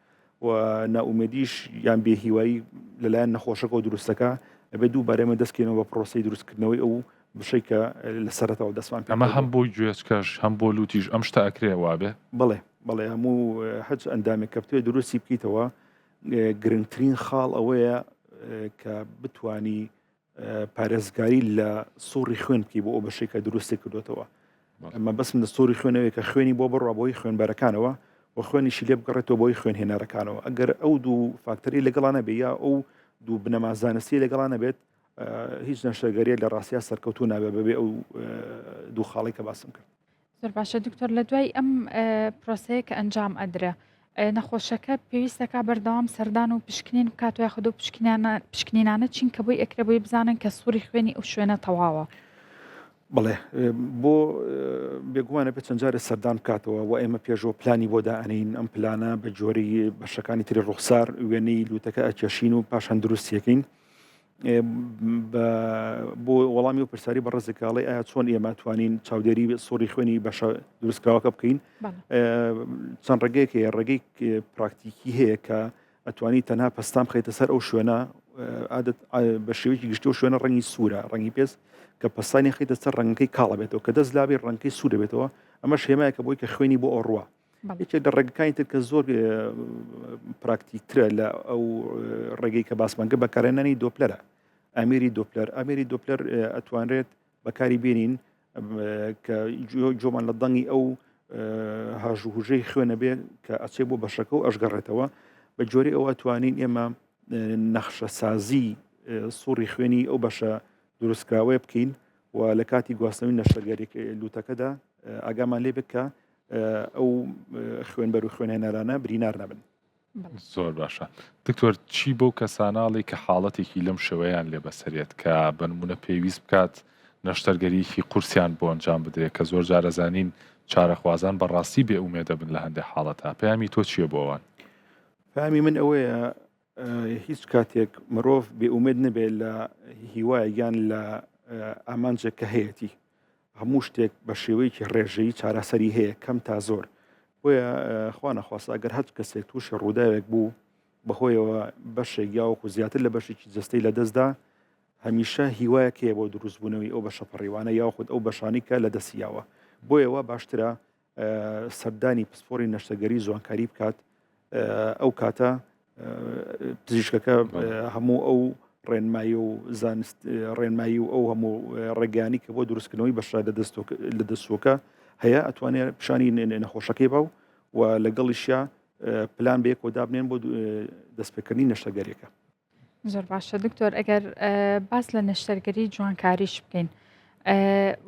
و ناومێدیش یان بێهیوایی لەلایەن نەخۆشەکەەوە دروستەکە ئەبێ دووبارە ئێمە دەستکەینەوە بە پرۆسی دروستکردنەوەی ئەو بشەی کە لە سەرەتاوە دەستمان پێ ئەمە هەم بۆ گوێچکەش هەم بۆ لوتیش ئەم شتە ئەکرێ وابێ؟ بەڵێ بەڵێ هەموو هەچ ئەندامێک کە بتوێ دروستی بکەیتەوە گرنگترین خاڵ ئەوەیە کە بتانی پارێزگاری لە سوڕی خوێن بکەی بۆ ئەو بەشێک کە دروستی کردوتەوە ئەمە بەسم لە سوڕی خوێنەوەی کە خوێنی بۆ بڕوا بۆی خوێنبەرەکانەوە و خوێنیشی لێ بگەڕێتەوە بۆی خوێن هێنەرەکانەوە ئەگەر ئەو دوو فاکتەری لەگەڵا نەبێ یا ئەو دوو بنەما زانستی لەگەڵا نەبێت هیچ نەشتەرگەریەک لە ڕاستیا سەرکەوتوو نابێت بەبێ ئەو دوو خاڵی کە باسم کرد. زۆر باشە دکتۆر لە دوای ئەم پرۆسەیە کە ئەنجام ئەدرێ نەخۆشەکە پێویستەکە بەردەوام سەردان و پشکنین بکات و یاخود و پشکنیانە پشکنینانە چین کە بۆی ئەکرێ بۆی بزانن کە سوڕی خوێنی ئەو شوێنە تەواوە. بەڵێ بۆ بێگومانە پێ چەند جارێ سەردان بکاتەوە و ئێمە پێشەوە پلانی بۆ دائەنین ئەم پلانە بە جۆری بەشەکانی تری ڕوخسار وێنەی لوتەکە ئەکێشین و پاشان دروستیەکەین بۆ وەڵامی و پرسیاری بەڕێزێک کاڵی ئایا چۆن ئێمە توانین چاودێری سوڕی خوێنی بەشە دروستکراوەکە بکەین چەند ڕێگەیەک هەیە ڕێگەی پراکتیکی هەیە کە ئەتوانی تەنها پەستان بخەیتە سەر ئەو شوێنە عادەت بە شێوەیەکی گشتی و شوێنە ڕەنگی سوورە ڕەنگی پێست کە پەستانی خەیتە سەر ڕەنگەکەی کاڵە بێتەوە کە دەست لابی ڕەنگەکەی سوورە بێتەوە ئەمەش هێمایەکە بۆی کە خوێنی بۆ ئەوڕوە یەکێک لە ڕێگەکانی تر کە زۆر پراکتیکترە لە ئەو ڕێگەی کە باسمان کرد بەکارهێنانی دۆپلەرە ئامێری دۆپلەر ئامێری دۆپلەر ئەتوانرێت بەکاری بێنین کە جۆمان لە دەنگی ئەو هاژوهژەی خوێنە بێ کە ئەچێ بۆ بەشەکە و ئەشگەڕێتەوە بە جۆری ئەوە توانین ئێمە نەخشەسازی سوڕی خوێنی ئەو بەشە دروستکراوەیە بکەین و لە کاتی گواستنەوەی نەشتەرگەری لوتەکەدا ئاگامان لێ بێت کە ئەو خوێنبەر و خوێنهێنەرانە برینار نەبن. زۆر باشە دکتۆر چی بەو کەساناڵی کە حاڵەتێکی لەم شێوەیان لێ بەسەرێت کە بەنمونە پێویست بکات نەشتەرگەریەکی قورسیان بۆ ئەنجام بدرێت کە زۆر جار ئەزانین چارەخوازان بەڕاستی بێ ئومێدە بن لە هەندێک حاڵەتا پەیامی تۆ چییە بۆ ئەوان؟ پەیامی من ئەوەیە هیچ کاتێک مرۆڤ بێ ئومێد نەبێت لە هیوایەک یان لە ئامانجێک کە هەیەتی هەموو شتێک بە شێوەیەکی ڕێژەیی چارەسەری هەیە کەم تا زۆر بۆیە خوا نەخواستە ئەگەر هەر کەسێک تووشی ڕووداوێک بوو بەهۆیەوە بەشێک یاوەکو زیاتر لە بەشێکی جەستەی لەدەستدا هەمیشە هیوایەک هەیە بۆ دروستبوونەوەی ئەو بەشە پەڕیوانە یاخود ئەو بەشانی کە لە دەستی یاوە بۆیە وا باشترە سەردانی پسپۆری نەشتەگەری جوانکاری بکات ئەو کاتە پزیشکەکە هەموو ئەو ڕێنمایی و زانست ڕێنمایی و ئەو هەموو ڕێگانی کە بۆ دروستکردنەوەی بەشە لە دەستۆکە هەیە ئەتوانێت پیشانی نەخۆشەکەی باو و لەگەڵیشیا پلان بەیەکەوە دابنێن بۆ دەستپێکردنی نەشتەگەریەکە. زۆر باشە دکتۆر ئەگەر باس لە نەشتەرگەری جوانکاریش بکەین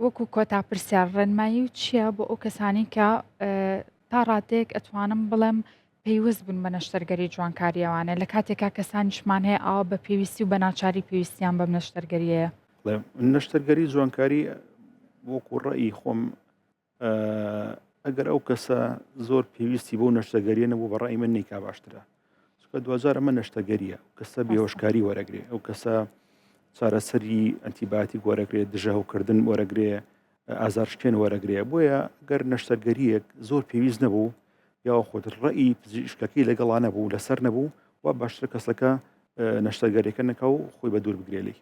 وەکو کۆتا پرسیار ڕێنمایی و چییە بۆ ئەو کەسانی کە تا ڕادەیەک ئەتوانم بڵێم پەیوەست بوون بە نەشتەرگەری جوانکاریەوانە لە کاتێکا کەسانیشمان هەیە ئاوا بە پێویستی و بە ناچاری پێویستیان بەم نەشتەرگەریەیە. نەشتەرگەری جوانکاری وەکو ڕەئی خۆم ئەگەر ئەو کەسە زۆر پێویستی بۆ نەشتەگەریە نەبوو بە ڕای من نیکا باشترە چونکە دوجار ئەمە نەشتەگەریە کەسە بێهۆشکاری وەرەگرێ ئەو کەسە چارەسەری ئەنتیباتیک وەرەگرێ دژە هەوکردن وەرەگرێ ئازارشکێن وەرەگرێ بۆیە گەر نەشتەرگەریەک زۆر پێویست نەبوو یاوە خۆت ڕێی پزیشکەکەی لەگەڵا نەبوو لەسەر نەبوو و باشتر کەسەکە نەشتەرگەریەکە نەکا و خۆی بە دوور بگرێ لێی.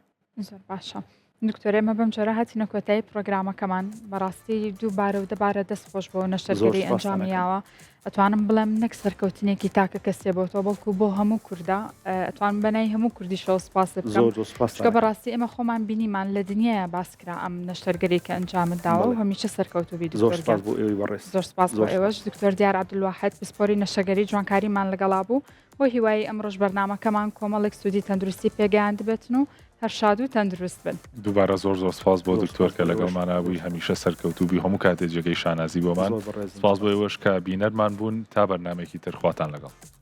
زۆر باشە. دکتۆر ئێمە بەم جۆرە هاتینە کۆتایی پرۆگرامەکەمان بەڕاستی دووبارە و دەبارە دەست خۆش بۆ نەشتەرگەری ئەنجامی یاوە ئەتوانم بڵێم نەک سەرکەوتنێکی تاکە کەسێ بۆ تۆ بەڵکو بۆ هەموو کووردا ئەتوان بەنای هەموو کوردیشەوە سپاس بکەم چونکە بەڕاستی ئێمە خۆمان بینیمان لە دنیاە باس کرا ئەم نەشتەرگەری کە ئەنجامت داوە و هەمیشە سەرکەوتوو بی زۆر سپاس بۆ ئێوەی بەڕێز زۆر سپاس بۆ ئێوەش دکتۆر دیار عەبدولواحد پسپۆری نەشتەرگەری جوانکاریمان لەگەڵا بوو بۆ هیوایی ئەمڕۆش بەرنامەکەمان کۆمەڵێک سوودی تەندروستی پێگەیاندبێتن و هەر شاد و تەندروست بن. دووبارە زۆر زۆر سپاس بۆ دکتۆر کە لەگەڵمانا بووی هەمیشە سەرکەوتوو بی هەموو کاتێ جێگەی شانازی بۆمان سپاس بۆ ئێوەش کە بینەرمان بوون تا بەرنامەیەکی تر خواتان لەگەڵ.